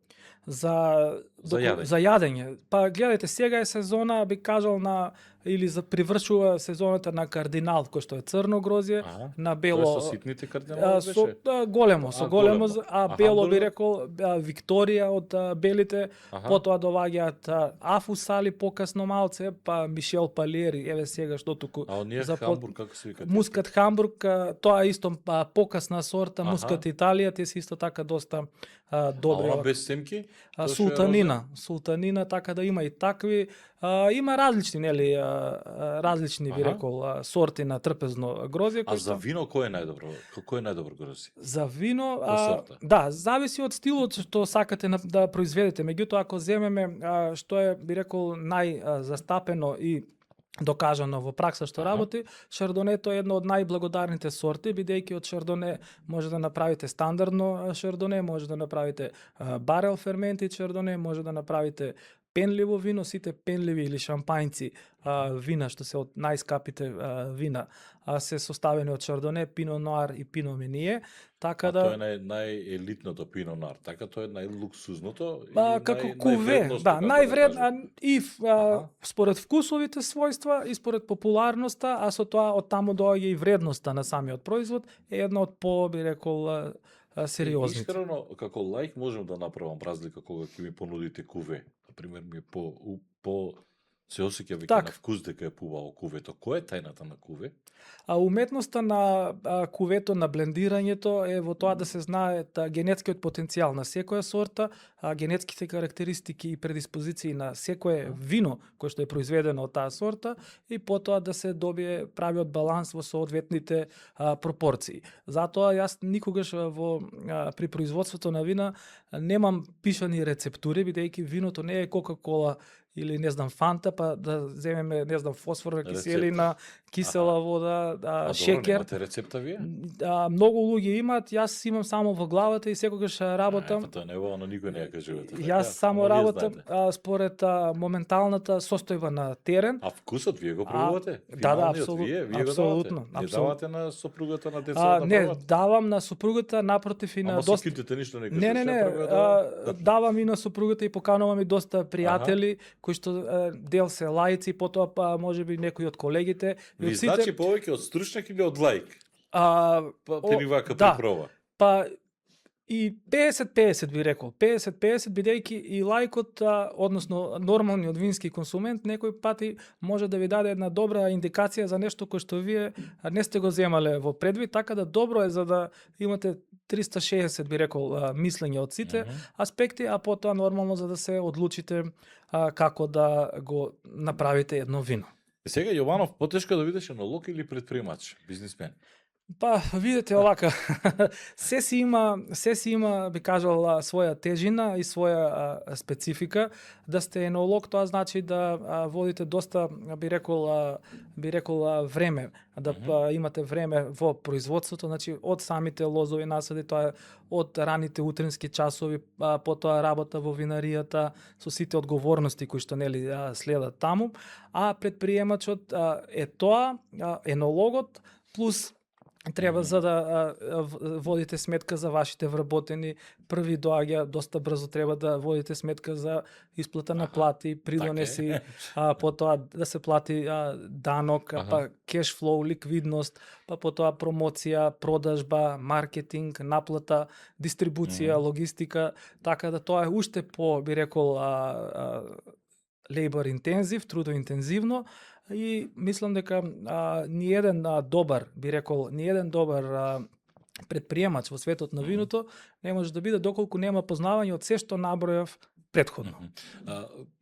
За јадење. Па гледајте, сега е сезона, би кажал, или привршува сезоната на кардинал, кој што е црно грозје, на бело. Тоа со ситните кардинали беше? Големо, бело би рекол Викторија од белите, потоа доаѓаат Афусали покасно малце, па Мишел Палиери, еве сега што туку. А оние Хамбург како се викаат? Мускат Хамбург, тоа исто покасна сорта, Мускат Италија, тие се исто така доста добри. А без семки? Султанина, така да има и такви. Има различни, различни би рекол сорти на трпезно грозје. А за вино кој е најдобро? Кој е најдобро грозје? За вино, зависи од стилот што сакате да произведете. Меѓутоа, ако земеме што е, би рекол, најзастапено и докажано во пракса што работи, шардонето е едно од најблагодарните сорти, бидејќи од шардоне може да направите стандардно шардоне, може да направите барел ферменти шардоне, може да направите пенливо вино, сите пенливи или шампањци вина што се од најскапите вина се составени од шардоне, пино ноар и пино мение, така да тоа е најелитното пино ноар, така тоа е најлуксузното и како куве, највредно и според вкусовите својства и според популарноста, а со тоа од таму доаѓа и вредноста на самиот производ, е едно од би рекол сериозните. Искрено, како лаик можам да направам разлика кога ќе ми понудите куве. Например, ми е по се осеќа веќе на вкус дека е пубаво кувето. Која е тајната на куве? А уметноста на кувето, на блендирањето е во тоа да се знае генетскиот потенцијал на секоја сорта, генетските карактеристики и предиспозиции на секое вино кое што е произведено од таа сорта и потоа да се добие правиот баланс во соодветните пропорции. Затоа јас никогаш при производството на вина немам пишани рецептури, бидејќи виното не е Кока-кола или не знам Фанта, па да земеме не знам фосфорна киселина, кисела вода, шеќер. Имате рецепта вие? Многу луѓе имаат, јас имам само во главата и секогаш работам. Тоа не е но никој не ја кажувате. Јас само работам според моменталната состојба на терен. А вкусот вие го пробувате? Да, апсолутно. Вие го давате? Не давате на сопругата на децата да Не, пробат? давам на сопругата, напротив и на Ама доста. сокитите ништо не Не, кажеш. давам и на сопругата и поканувам и доста пријатели кои што дел се лаици, потоа па можеби некои од колегите. И Ви од сите, значи повеќе од стручњак или од лаик? При вака да. припроба. Па и 50-50 би рекол. 50-50 бидејќи и лајкот, односно нормалниот вински консумент, некој пати може да ви даде една добра индикација за нешто кое што вие не сте го земале во предвид, така да добро е за да имате 360 би рекол мислење од сите аспекти, а потоа нормално за да се одлучите како да го направите едно вино. Сега Јованов потешко да бидеш енолог или предприемач, бизнисмен? Па, видите овака, се си има, би кажал, своја тежина и своја специфика. Да сте енолог, тоа значи да водите доста, би рекол време, да имате време во производството, значи од самите лозови насади, тоа е од раните утрински часови, потоа работа во винаријата со сите одговорности кои што нели следат таму, а предприемачот е тоа, енологот плюс треба за да водите сметка за вашите вработени, први доаѓа доста брзо, треба да водите сметка за исплата на плати, придонеси, потоа да се плати данок, па кеш флоу, ликвидност, па потоа промоција, продажба, маркетинг, наплата, дистрибуција, логистика, така да тоа е уште по, би рекол, labor intensive, трудоинтензивно, и мислам дека ни еден добар, би рекол, ни еден добар предприемач во светот на виното не може да биде доколку нема познавање од се што набројав претходно.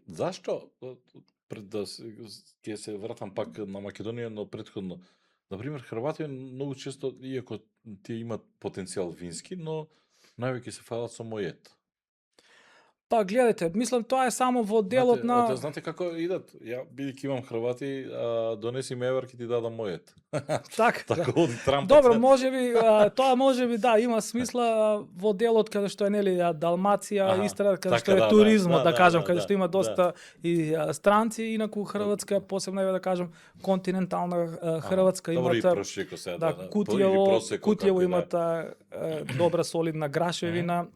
Зашто, пред да ќе се вратам пак на Македонија, но претходно, например, Хрвати многу често, иако тие имат потенцијал вински, но највеќе се фалат со мојет. Па гледате, мислам тоа е само во делот на... Знаете како идат? Ја, бидејќи имам Хрвати, донеси ме евар, ќе ти дадам мојет. Така оди Трампот. Добро, можеби, тоа можеби да, има смисла во делот каде што е, нели, Далмација, Истра, каде што е туризмот, да кажам, каде што има доста и странци, инаку Хрватска, посебно е да кажам, континентална Хрватска имат... Добро и Прошеко сега, Кутјево имат добра солидна грашевина.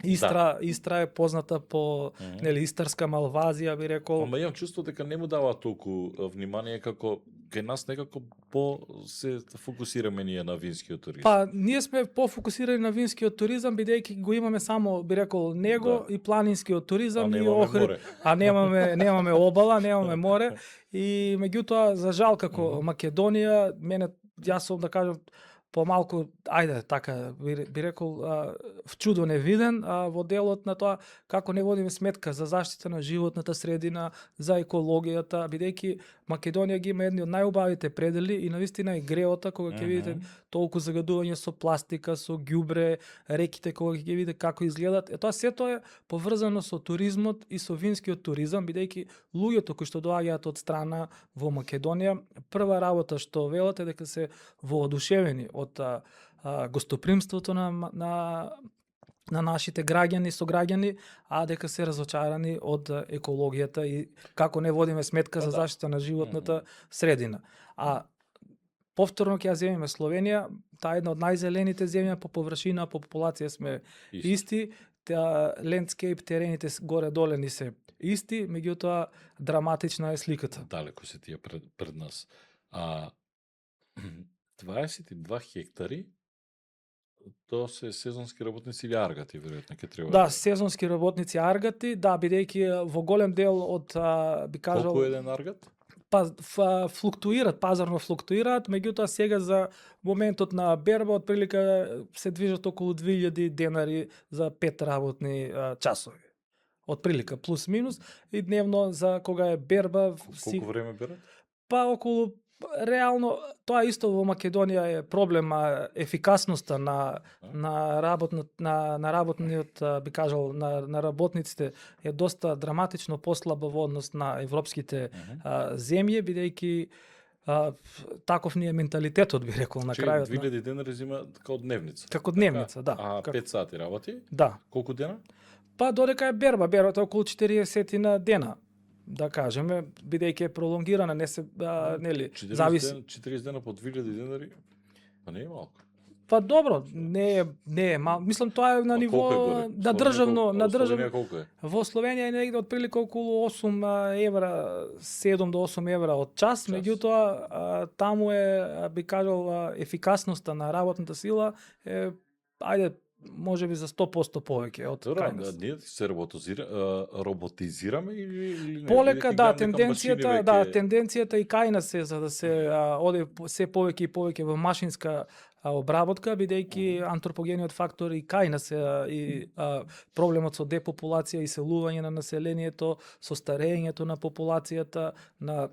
Истра е позната по нели истарска Малвазија, би рекол. Ама имам чувство дека не му дава толку внимание како кај нас, некако по се фокусираме ние на винскиот туризам. Па ние сме пофокусирани на винскиот туризам бидејќи го имаме само, би рекол, него и планинскиот туризам и Охрид, немаме обала, немаме море и меѓутоа за жал како Македонија, јас сум да кажам помалку, ајде, така, би рекол, вчудо невиден во делот на тоа како не водиме сметка за заштита на животната средина, за екологијата, бидејќи Македонија ги има едни од најубавите предели и навистина и греота, кога ќе видите толку загадување со пластика, со ѓубре, реките, кога ќе видите како изгледат. Тоа сето е поврзано со туризмот и со винскиот туризам, бидејќи луѓето кои што доаѓаат од страна во Македонија, прва работа што велат е дека се воодушевени од гостопримството на нашите граѓани, сограѓани, а дека се разочарани од екологијата и како не водиме сметка за заштита на животната средина. А повторно ќе ја земеме Словенија, таа е една од најзелените земја по површина, по популација сме исти, лендскейп, терените горе-доле ни се исти, меѓутоа драматична е сликата. Далеко се тие пред нас. 22 хектари, тоа се сезонски работници или аргати, веројатно ќе треба. Да, сезонски работници аргати, да, бидејќи во голем дел од, би кажал... Колку е еден аргат? флуктуираат, пазарно флуктуираат, меѓутоа сега за моментот на берба отприлика се движат околу 2000 денари за 5 работни часови. Отприлика плюс минус и дневно за кога е берба Колку време берат? па околу реално тоа исто во Македонија е проблем, ефикасноста на работниот, би кажал, на работниците е доста драматично послаба во однос на европските земји, бидејќи таков ни е менталитетот, би рекол, на крајот. 2000 денари зема како дневница. Како дневница, да. А 5 сати работи? Да. Колку дена? Па додека е бербата околу 40 на дена, да кажеме, бидејќи е пролонгирана, не се нели, зависи. 40 дена по 2000 денари, па не е малку. Па добро, не е мал. Мислам тоа е на ниво на државно, на државно. Во Словенија е негде отприлика околу 8 евра, 7 до 8 евра од час, меѓутоа таму е, би кажал, ефикасноста на работната сила е ајде можеби за 100% повеќе од кај нас. Ние се роботизираме или не? Полека, да, тенденцијата и кај нас е за да се оде се повеќе и повеќе во машинска обработка, бидејќи антропогениот фактор и кај нас и проблемот со депопулација и селување на населението, со старењето на популацијата, на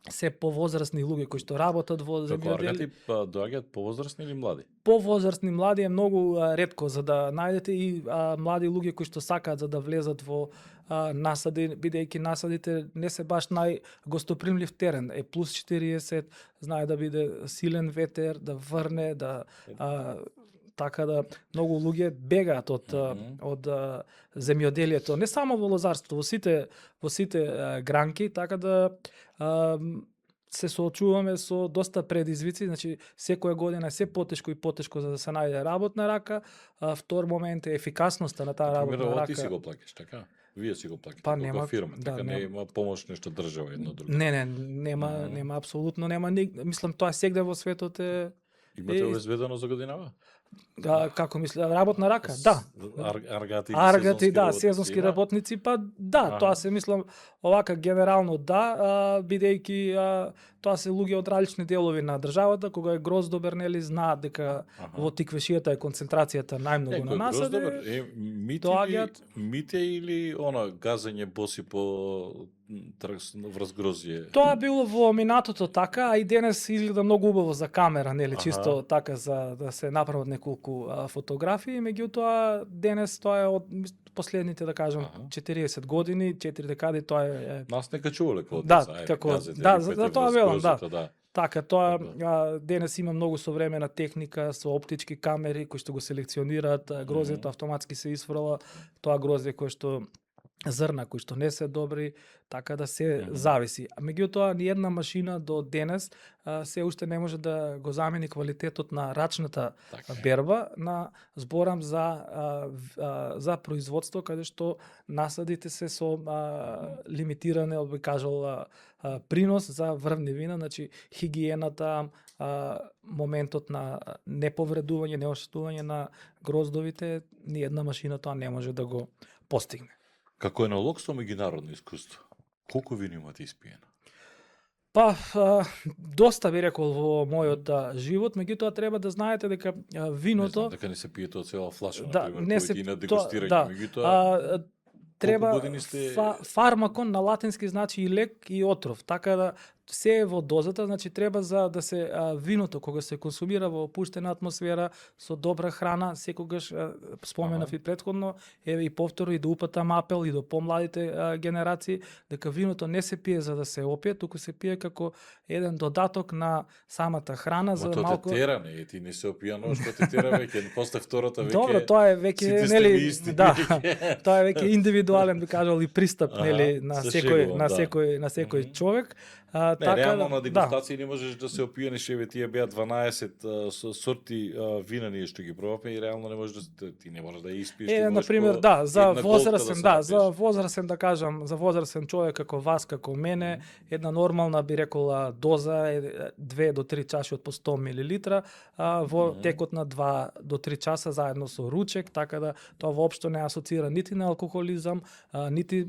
се повозрасни луѓе кои што работат во земјоделие. Како доаѓаат повозрасни или млади? Повозрасни млади е многу ретко за да најдете и млади луѓе кои што сакаат за да влезат во насади, бидејќи насадите не се баш најгостопримлив терен. Е плюс 40, знае да биде силен ветер, да врне, да така да многу луѓе бегаат од земјоделието, не само во лозарство, во сите гранки, така да се соочуваме со доста предизвици, значи секоја година е се потешко и потешко за да се најде работна рака. Втор момент е ефикасноста на таа работна рака. Ти си го плаќаш, така? Вие си го плаќате, па, нема фирма, така нема помош нешто држава едно друго. Нема апсолутно нема, мислам тоа сегде во светот е. Имате обезбедено за годинава? Како мисля, работна рака? Да. Аргати, да, сезонски работници, па да, тоа се мислам овака генерално да, бидејќи тоа се луѓе од различни делови на државата, кога е гроздобер, нели, знаат дека во тиквешијата е концентрацијата најмногу на насаде. Мите или она газење боси по врз грозје? Тоа било во минатото така, а и денес изгледа многу убаво за камера, нели, чисто така за да се направат неколку фотографии, меѓутоа денес тоа е од последните, да кажам, 40 години, 4 декади, тоа е. Нас не качувале како за тоа велам, да. Така, тоа денес има многу современа техника со оптички камери кои што го селекционираат грозјето, автоматски се исфрла тоа грозје кое што зрна кои што не се добри, така да се зависи. Меѓутоа, ни една машина до денес се уште не може да го замени квалитетот на рачната берба, зборам за производство каде што насадите се со лимитиране, би кажал, принос за врвневина, значи хигиената, моментот на неповредување, неоштетување на гроздовите, ни една машина тоа не може да го постигне. Како енолог со меѓународно искуство, колку вино имате испиено? Па, доста би рекол во мојот живот, меѓутоа треба да знаете дека виното... Не знам, дека не се пиете од цела флаша, да, не се на дегустирање, меѓутоа... Треба фармакон на латински значи и лек и отров, така да се е во дозата, значи треба за да се виното кога се консумира во опуштена атмосфера со добра храна, секогаш споменав и претходно, еве и повторно и да упатам апел и до помладите генерации дека виното не се пие за да се опие, туку се пие како еден додаток на самата храна за малку. Тоа те тера, не, ти не се опијано, што те тера веќе после втората веќе. Добро, тоа е веќе нели, да. Тоа е веќе индивидуален, би кажал, и пристап нели на секој човек. Не, реално на дегустација не можеш да се опијанеш, еве тие беа 12 сорти вина ние што ги пробавме и реално не можеш да ти не можеш да ја испиеш. На пример, да, за возрастен, за возрастен да кажам, за возрастен човек како вас, како мене, една нормална би рекола доза е 2 до 3 чаши од по 100 мл, во текот на 2 до 3 часа заедно со ручек, така да тоа воопшто не асоцира нити на алкохолизам, нити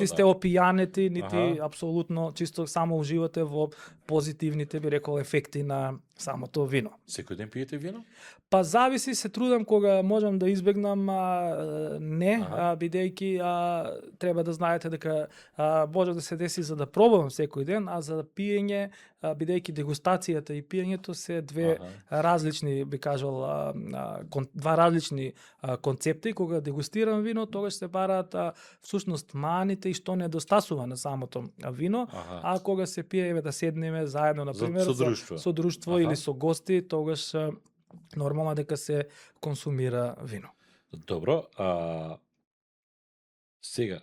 сте опијанети, нити апсолутно апсолутно чисто само уживате во позитивните, би рекол, ефекти на самото вино. Секој ден пиете вино? Па зависи, се трудам кога можам да избегнам не, Аха. бидејќи треба да знаете дека може да се деси за да пробувам секој ден, а за пиење, бидејќи дегустацијата и пиењето се две различни, би кажал, два различни концепти. Кога дегустирам вино, тогаш се бараат всушност маните и што недостасува на самото вино, а кога се пие, еве да седнеме заедно, на пример, со друштво или со гости, тогаш нормално дека се консумира вино. Добро, сега,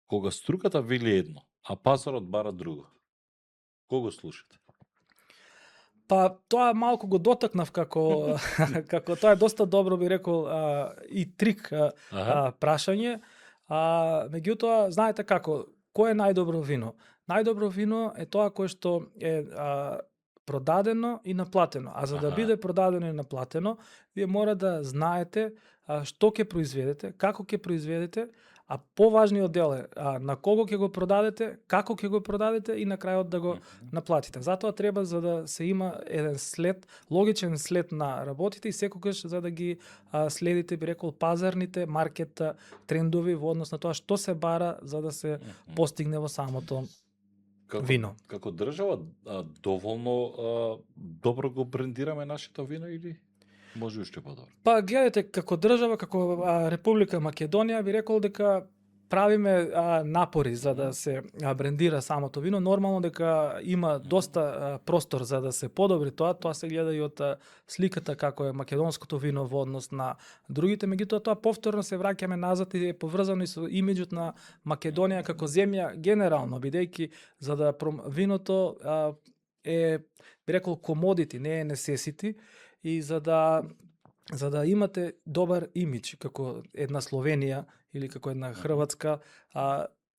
кога струката вели едно, а пазарот бара друго, кого слушате? Па тоа малку го дотакнав како како тоа е доста добро, би рекол, и трик прашање. Меѓутоа, знаете како, кој е најдобро вино? Најдобро вино е тоа кое што е продадено и наплатено. А за да биде продадено и наплатено, вие мора да знаете што ќе произведете, како ќе произведете, а поважниот дел е на кого ќе го продадете, како ќе го продадете и на крајот да го наплатите. Затоа треба за да се има еден след, логичен след на работите и секогаш за да ги следите, би рекол, пазарните маркет трендови во однос на тоа што се бара за да се постигне во самото вино. Како држава доволно добро го брендираме нашето вино или може уште подобро? Па гледате, како држава, како Република Македонија, би рекол дека правиме напори за да се брендира самото вино. Нормално дека има доста простор за да се подобри тоа. Тоа се гледа и од сликата како е македонското вино во однос на другите. Меѓутоа тоа повторно се враќаме назад и е поврзано и со имиџот на Македонија како земја генерално, бидејќи за да виното е, би рекол, комодити, не е несесити, и за да имате добар имидж како една Словенија или како една Хрватска,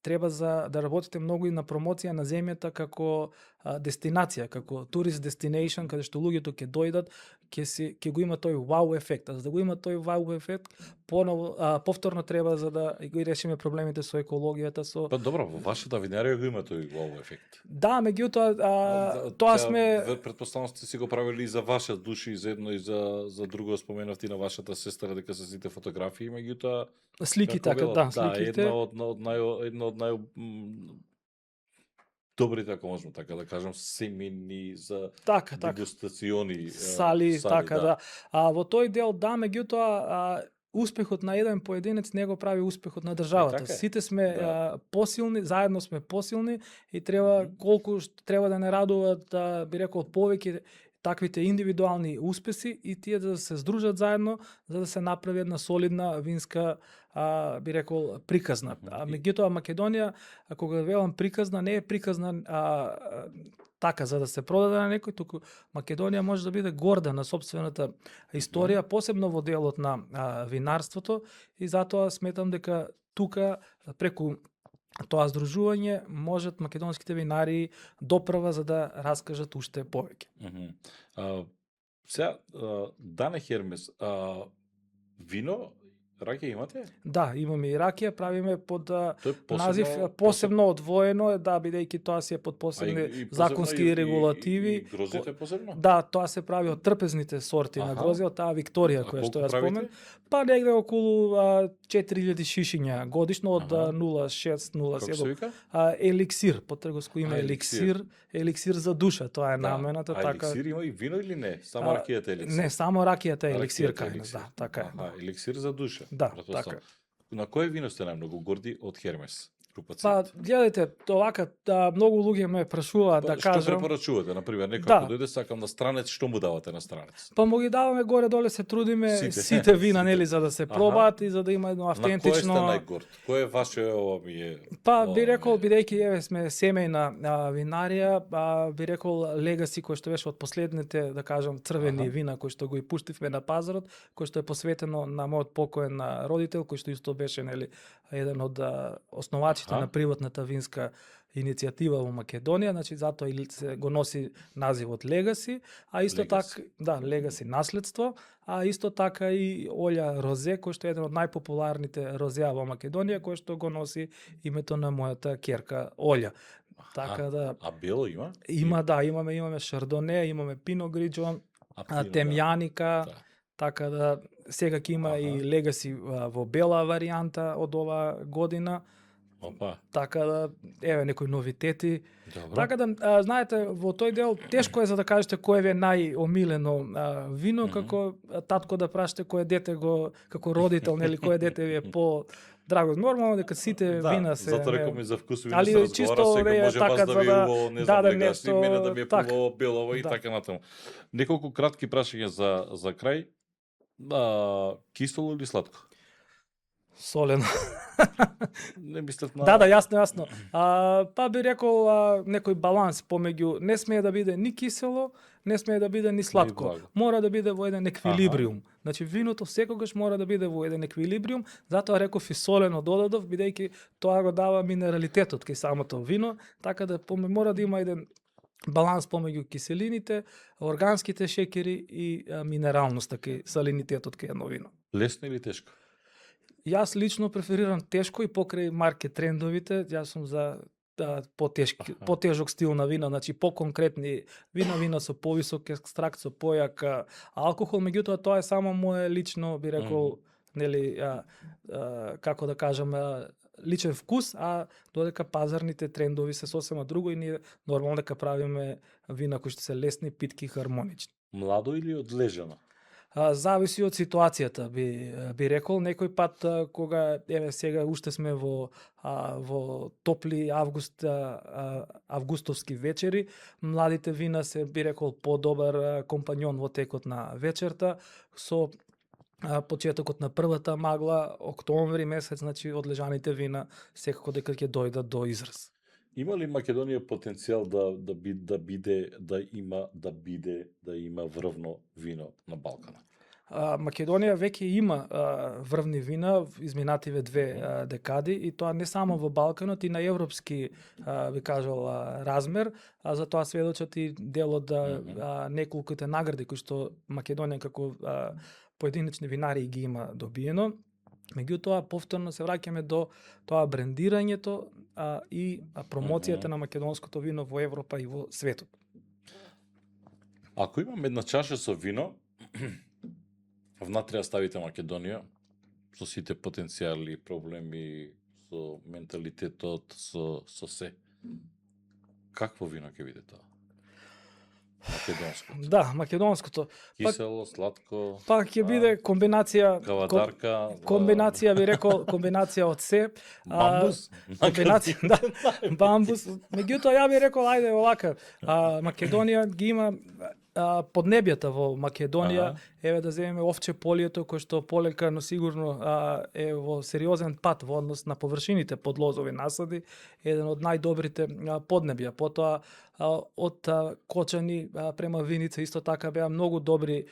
треба да работите многу и на промоција на земјата како дестинација, како турист destination, каде што луѓето ќе дојдат, ќе го има тој вау ефект. А за да го има тој вау ефект, повторно треба за да го решиме проблемите со екологијата, со Па добро, во вашата винарија го има тој вау ефект. Да, меѓутоа тоа сме Претпоставам сте си го правили и за ваша души, и за едно и за друго, споменавте на вашата сестра дека се сите фотографии, меѓутоа слики така, да, сликите. Една од нај добрите, ако можеме така да кажам, семени за дегустациони сали, така да. Во тој дел да, меѓутоа успехот на еден поединец не го прави успехот на државата. Сите сме посилни, заедно сме посилни и треба колку треба да не радуваат, би рекол, повеќе таквите индивидуални успеси и тие да се здружат заедно за да се направи една солидна винска, би рекол, приказна. Меѓутоа Македонија, кога велам приказна, не е приказна така за да се продаде на некој, туку Македонија може да биде горда на сопствената историја, посебно во делот на винарството, и затоа сметам дека тука преку тоа здружување можат македонските винари доправа за да раскажат уште повеќе. Сега, Дане Хермес, вино, ракија имате? Да, имаме и ракија, правиме под назив посебно одвоено, да, бидејќи тоа си е под посебни законски регулативи. И грозите посебно? Да, тоа се прави од трпезните сорти на грозје, од таа Викторија која што ја спомен. Па негде околу 4000 шишиња годишно од 0,6, 0,7. Како се вика? Еликсир, по трговско име еликсир за душа, тоа е намената. Така. Еликсир има и вино или не? Само ракијата е еликсир? Не, само ракијата е еликсир, да, така е. Еликсир за душа. Да, така. На кој вино сте најмногу горди од Хермес? Па, гледайте, овака, многу луѓе ме прашуваат да кажам. Што препорачувате, на пример, некој ако дојде сакам на странец, што му давате на странец? Па му ги даваме горе-доле, се трудиме сите вина, нели, за да се пробаат и за да има едно автентично. На кој сте најгорд? Кој е ваше Па би рекол, бидејќи еве сме семејна винарија, би рекол Legacy кој што беше од последните, да кажам, црвени вина кои што го и пуштивме на пазарот, кој што е посветено на мојот покоен родител, кој што исто беше, нели, еден од основачите на приватната винска иницијатива во Македонија, значи затоа и се го носи називот Legacy, а исто така, да, Legacy наследство, а исто така и олја розе, кој што е еден од најпопуларните розеа во Македонија, кој што го носи името на мојата ќерка Олја. Така да А бело има? има, да, имаме шардоне, имаме пино гриджо, Пино, темјаника, да. така да сега ќе има и легаси во бела варијанта од ова година. Опа, Така да, еве некои новитети. добро. Така да, знаете, во тој дел тешко е за да кажете кој ви е најомилено вино, како татко да прашате кое дете го, како родител, нели, кое дете ви е по драго. Нормално дека сите вина се затоа реков ми за вкус вино али се разговара, чисто секој може така вас да за ви да убаво, не даде знам, легаси, нешто, мене да ми е така. пубаво белово и Да. така натаму. Неколку кратки прашања за крај. Кисело или сладко? солено. Не мислев на... Да, јасно. Па би рекол некој баланс помеѓу, не смее да биде ни кисело, не смее да биде ни сладко. благо. Мора да биде во еден еквилибриум. Значи виното секогаш мора да биде во еден еквилибриум, затоа реков и солено додадов, бидејќи тоа го дава минералитетот кај самото вино, така да мора да има еден баланс помеѓу киселините, органските шеќери и минералноста кај салинитетот кај едно вино. Лесно или тешко? Јас лично преферирам тешко и покрај маркет трендовите, јас сум за потежок стил на вина, значи поконкретни вина со повисок екстракт, со појак алкохол, меѓутоа тоа е само мое лично, би рекол, нели, како да кажам, личен вкус, а додека пазарните трендови се сосема друго и ние нормално дека правиме вина кои што се лесни, питки, хармонични. Младо или одлежано? Зависи од ситуацијата, би рекол. Некој пат кога еве сега уште сме во топли августовски вечери, младите вина се, би рекол, подобар компањон во текот на вечерта, со почетокот на првата магла, октомври месец, значи одлежаните вина секако дека ќе дојдат до израз. Има ли Македонија потенцијал да има врвно вино на Балканот? Македонија веќе има врвни вина изминативе две декади и тоа не само во Балканот и на европски би кажал размер, а за тоа сведочат и дел од неколкуте награди кои што Македонија како поединечни винари ги има добиено. Меѓутоа, повторно се враќаме до тоа брендирањето и промоцијата на македонското вино во Европа и во светот. Ако имам една чаша со вино, внатре ја ставите Македонија, со сите потенцијали, проблеми, со менталитетот, со се. Какво вино ќе биде тоа? Македонското. Да, македонското. Кисело, сладко, Па ќе биде комбинација, кавадарка, комбинација би рекол, комбинација од се. бамбус. Комбинација, да, бамбус. Меѓутоа ја би рекол, ајде овака, Македонија ги има поднебјата во Македонија, еве да земеме овче полието кој што полека, но сигурно е во сериозен пат во однос на површините подлозови насади, еден од најдобрите поднебја. Потоа од Кочани према Виница исто така беа многу добри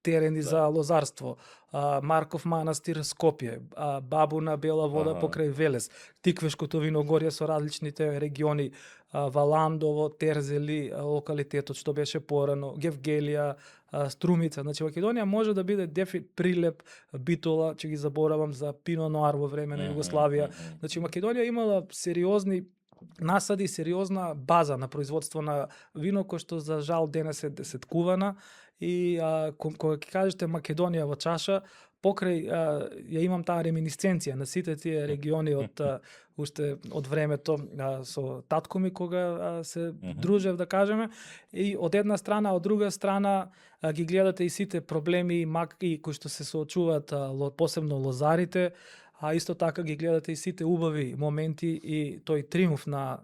терени за лозарство. Марков манастир Скопје, Бабуна Бела вода покрај Велес, Тиквешкото виногорје со различните региони, Валандово, Терзели, локалитетот што беше порано, Гевгелија, Струмица. Значи Македонија може да биде Прилеп, Битола, че ги заборавам за Пино Ноар во време на Југославија. Значи Македонија имала сериозни насади, сериозна база на производство на вино кој што за жал денес е десеткувана и кога ќе кажете Македонија во чаша, покрај ја имам таа реминисценција на сите тие региони од уште од времето со татко ми кога се дружев, да кажеме, и од една страна, од друга страна ги гледате и сите проблеми и кои што се соочуваат посебно лозарите, а исто така ги гледате и сите убави моменти и тој триумф на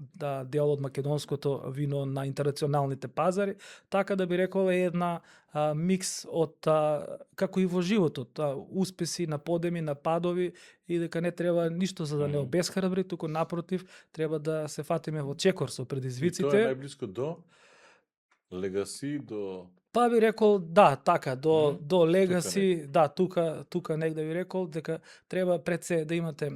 дел од македонското вино на интернационалните пазари, така да би рекол е една микс од како и во животот, успеси, наподеми, нападови и дека не треба ништо за да не обесхрабри, туку напротив треба да се фатиме во чекор со предизвиците. И тоа е најблиско до легаси, до... Па би рекол, да, така, до легаси, да, тука негде би рекол, дека треба пред се да имате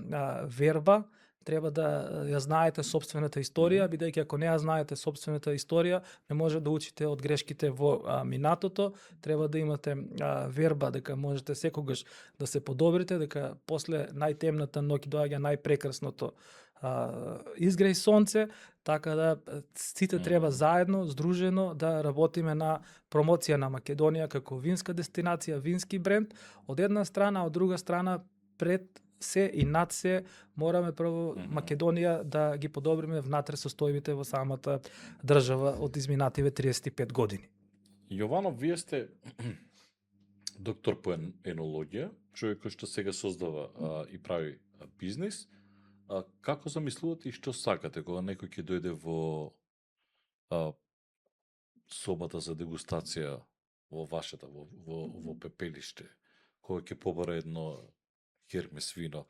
верба, треба да ја знаете сопствената историја, бидејќи ако не ја знаете сопствената историја, не може да учите од грешките во минатото, треба да имате верба дека можете секогаш да се подобрите, дека после најтемната ноќ доаѓа најпрекрасното изгреј сонце, така да сите треба заедно, здружено да работиме на промоција на Македонија како винска дестинација, вински бренд, од една страна, од друга страна пред се и над се мораме прво Македонија да ги подобриме внатре состојбите во самата држава од изминативе 35 години. Јованов, вие сте доктор по енологија, човек кој што сега создава и прави бизнис. Како замислувате и што сакате кога некој ќе дојде во собата за дегустација во вашата, во пепелиште, кога ќе побара едно Хермес вино?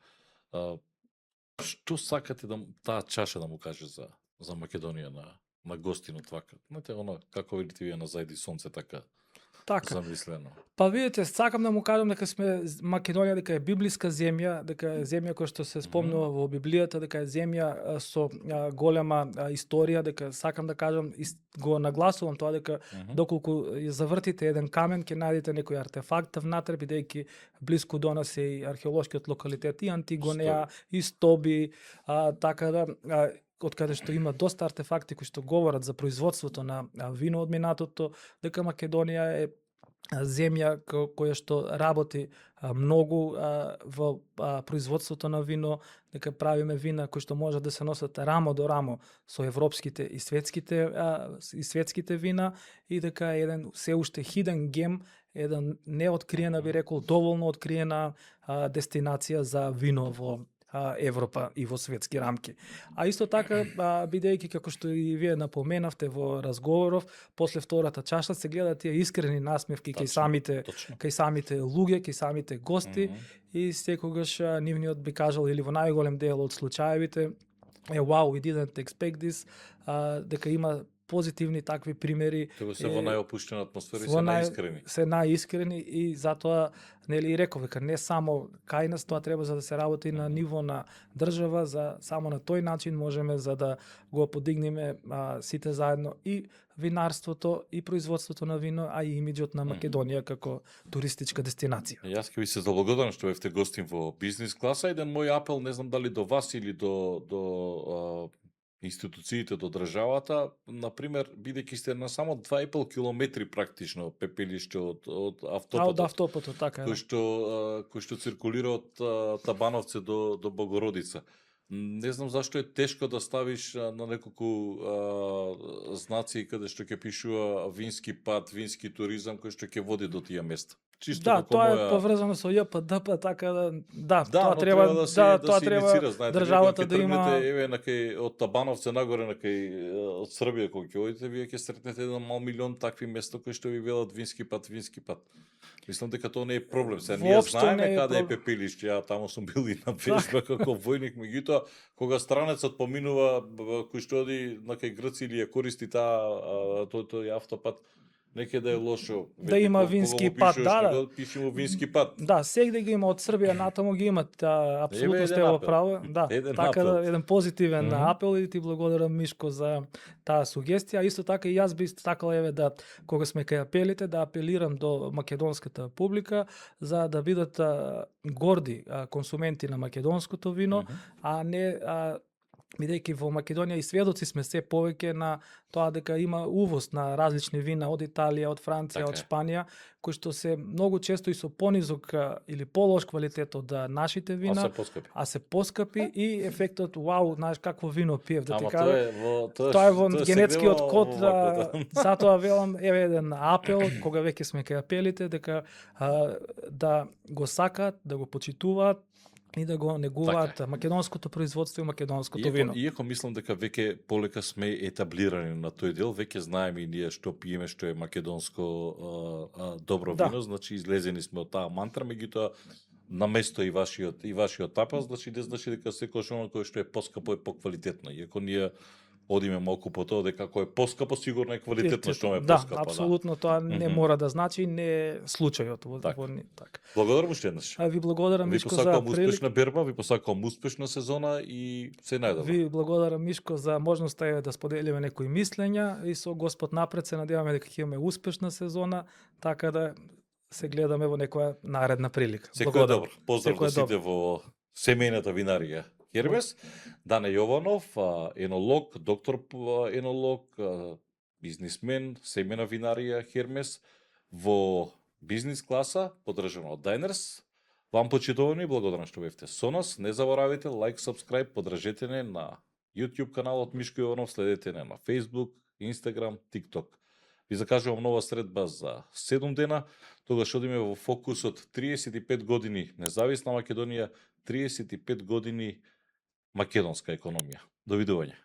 Што сакате да таа чаша да му каже за Македонија на гостинот вака? Знаете, оно, како видите вие на зајди сонце, така замислено. Па видите, сакам да му кажам дека сме Македонија, дека е библиска земја, дека е земја која што се спомнува во Библијата, дека е земја со голема историја, дека сакам да кажам и го нагласувам тоа дека доколку ја завртите еден камен ќе најдете некој артефакт внатре, бидејќи блиску до нас е и археолошкиот локалитет и Антигонеа, и Стоби, така да од каде што има доста артефакти кои што говорат за производството на вино од минатото, дека Македонија е земја која што работи многу во производството на вино, дека правиме вина кои што можат да се носат рамо до рамо со европските и светските вина, и дека е еден се уште хиден гем, еден неоткриена, би рекол, доволно откриена дестинација за вино во Европа и во светски рамки. А исто така, бидејќи како што и вие напоменавте во разговоров, после втората чаша се гледа тие искрени насмевки кај самите луѓе, кај самите гости, и секогаш нивниот би кажал, или во најголем дел од случаевите, wow, we didn't expect this, дека има позитивни такви примери. Тоа се во најопуштена атмосфера и се најискрени. Се најискрени, и затоа нели и реков дека не само кај нас тоа треба за да се работи на ниво на држава, за само на тој начин можеме за да го подигнеме сите заедно и винарството и производството на вино, а и имиџот на Македонија како туристичка дестинација. Јас ќе ви се заблагодарам што бевте гостин во бизнис класа. Еден мој апел, не знам дали до вас или до институциите, до државата, например, бидејќи сте на само 2,5 километри практично пепелиште од автопатот. Од автопатот, така е. Кој што циркулира од Табановце до Богородица. Не знам зашто е тешко да ставиш на неколку знаци каде што ќе пишува вински пат, вински туризам, кој што ќе води до тие места. Чисто тоа е поврзано со JPDP, така да, тоа треба да се иницира, знаете, државата да има. Еве од Табановце нагоре од Србија кога ќе одите, вие ќе сретнете еден мал милион такви места кои што ви велат вински пат. Мислам дека тоа не е проблем. Се ние знаеме каде е пепелиште, ја таму сум бил и на вежба како војник, меѓутоа кога странецот поминува кој што оди на кај Грци или ја користи тој автопат, неке да е лошо. Да има вински пат, Пишемо вински пат. Да, сегде ги има од Србија натаму ги имат, апсолутно сте во право. Да, така да еден позитивен апел, и ти благодарам Мишко за таа сугестија. Исто така и јас би сакал да кога сме кај апелите да апелирам до македонската публика за да бидат горди консументи на македонското вино, а не бидејќи во Македонија и сведоци сме се повеќе на тоа дека има увоз на различни вина од Италија, од Франција, од Шпанија, кои што се многу често и со понизок или полош квалитет од нашите вина, а се поскапи и ефектот вау, знаеш какво вино пиев, да ти кажам. Тоа е во генетскиот код, затоа велам еве еден апел кога веќе сме кај апелите дека да го сакаат, да го почитуваат и да го негуваат македонското производство и македонското вино. Иако мислам дека веќе полека сме етаблирани на тој дел, веќе знаеме и ние што пиеме, што е македонско добро вино, значи излезени сме од таа мантра, меѓутоа на место и вашиот апел, значи дека секојаш оно кое што е поскапо е поквалитетно. Иако ние одиме малку по тоа дека кој е поскапо сигурно е квалитетно што е поскапо. Да, апсолутно тоа не мора да значи, не е случајот. Така. Благодарам уште еднаш. Ви благодарам Мишко за прилика. Ви посакувам успешна берба, ви посакувам успешна сезона и се најдобро. Ви благодарам Мишко за можноста да споделиме некои мислења и со Господ напред се надеваме дека ќе имаме успешна сезона, така да се гледаме во некоја наредна прилика. Секој добро. Поздрав до сите во семејната винарија. Хермес, Дане Јованов, енолог, доктор енолог, бизнисмен, семена винарија Хермес, во бизнис класа, подржано од Diners. Вам почитувани, благодарам што бевте со нас. Не заборавите, лайк, сабскрајб, подржете не на YouTube каналот Мишко Јованов, следете не на Facebook, Instagram, TikTok. Ви закажувам нова средба за 7 дена, тогаш одиме во фокусот 35 години независна Македонија, 35 години македонска економија. Довидување.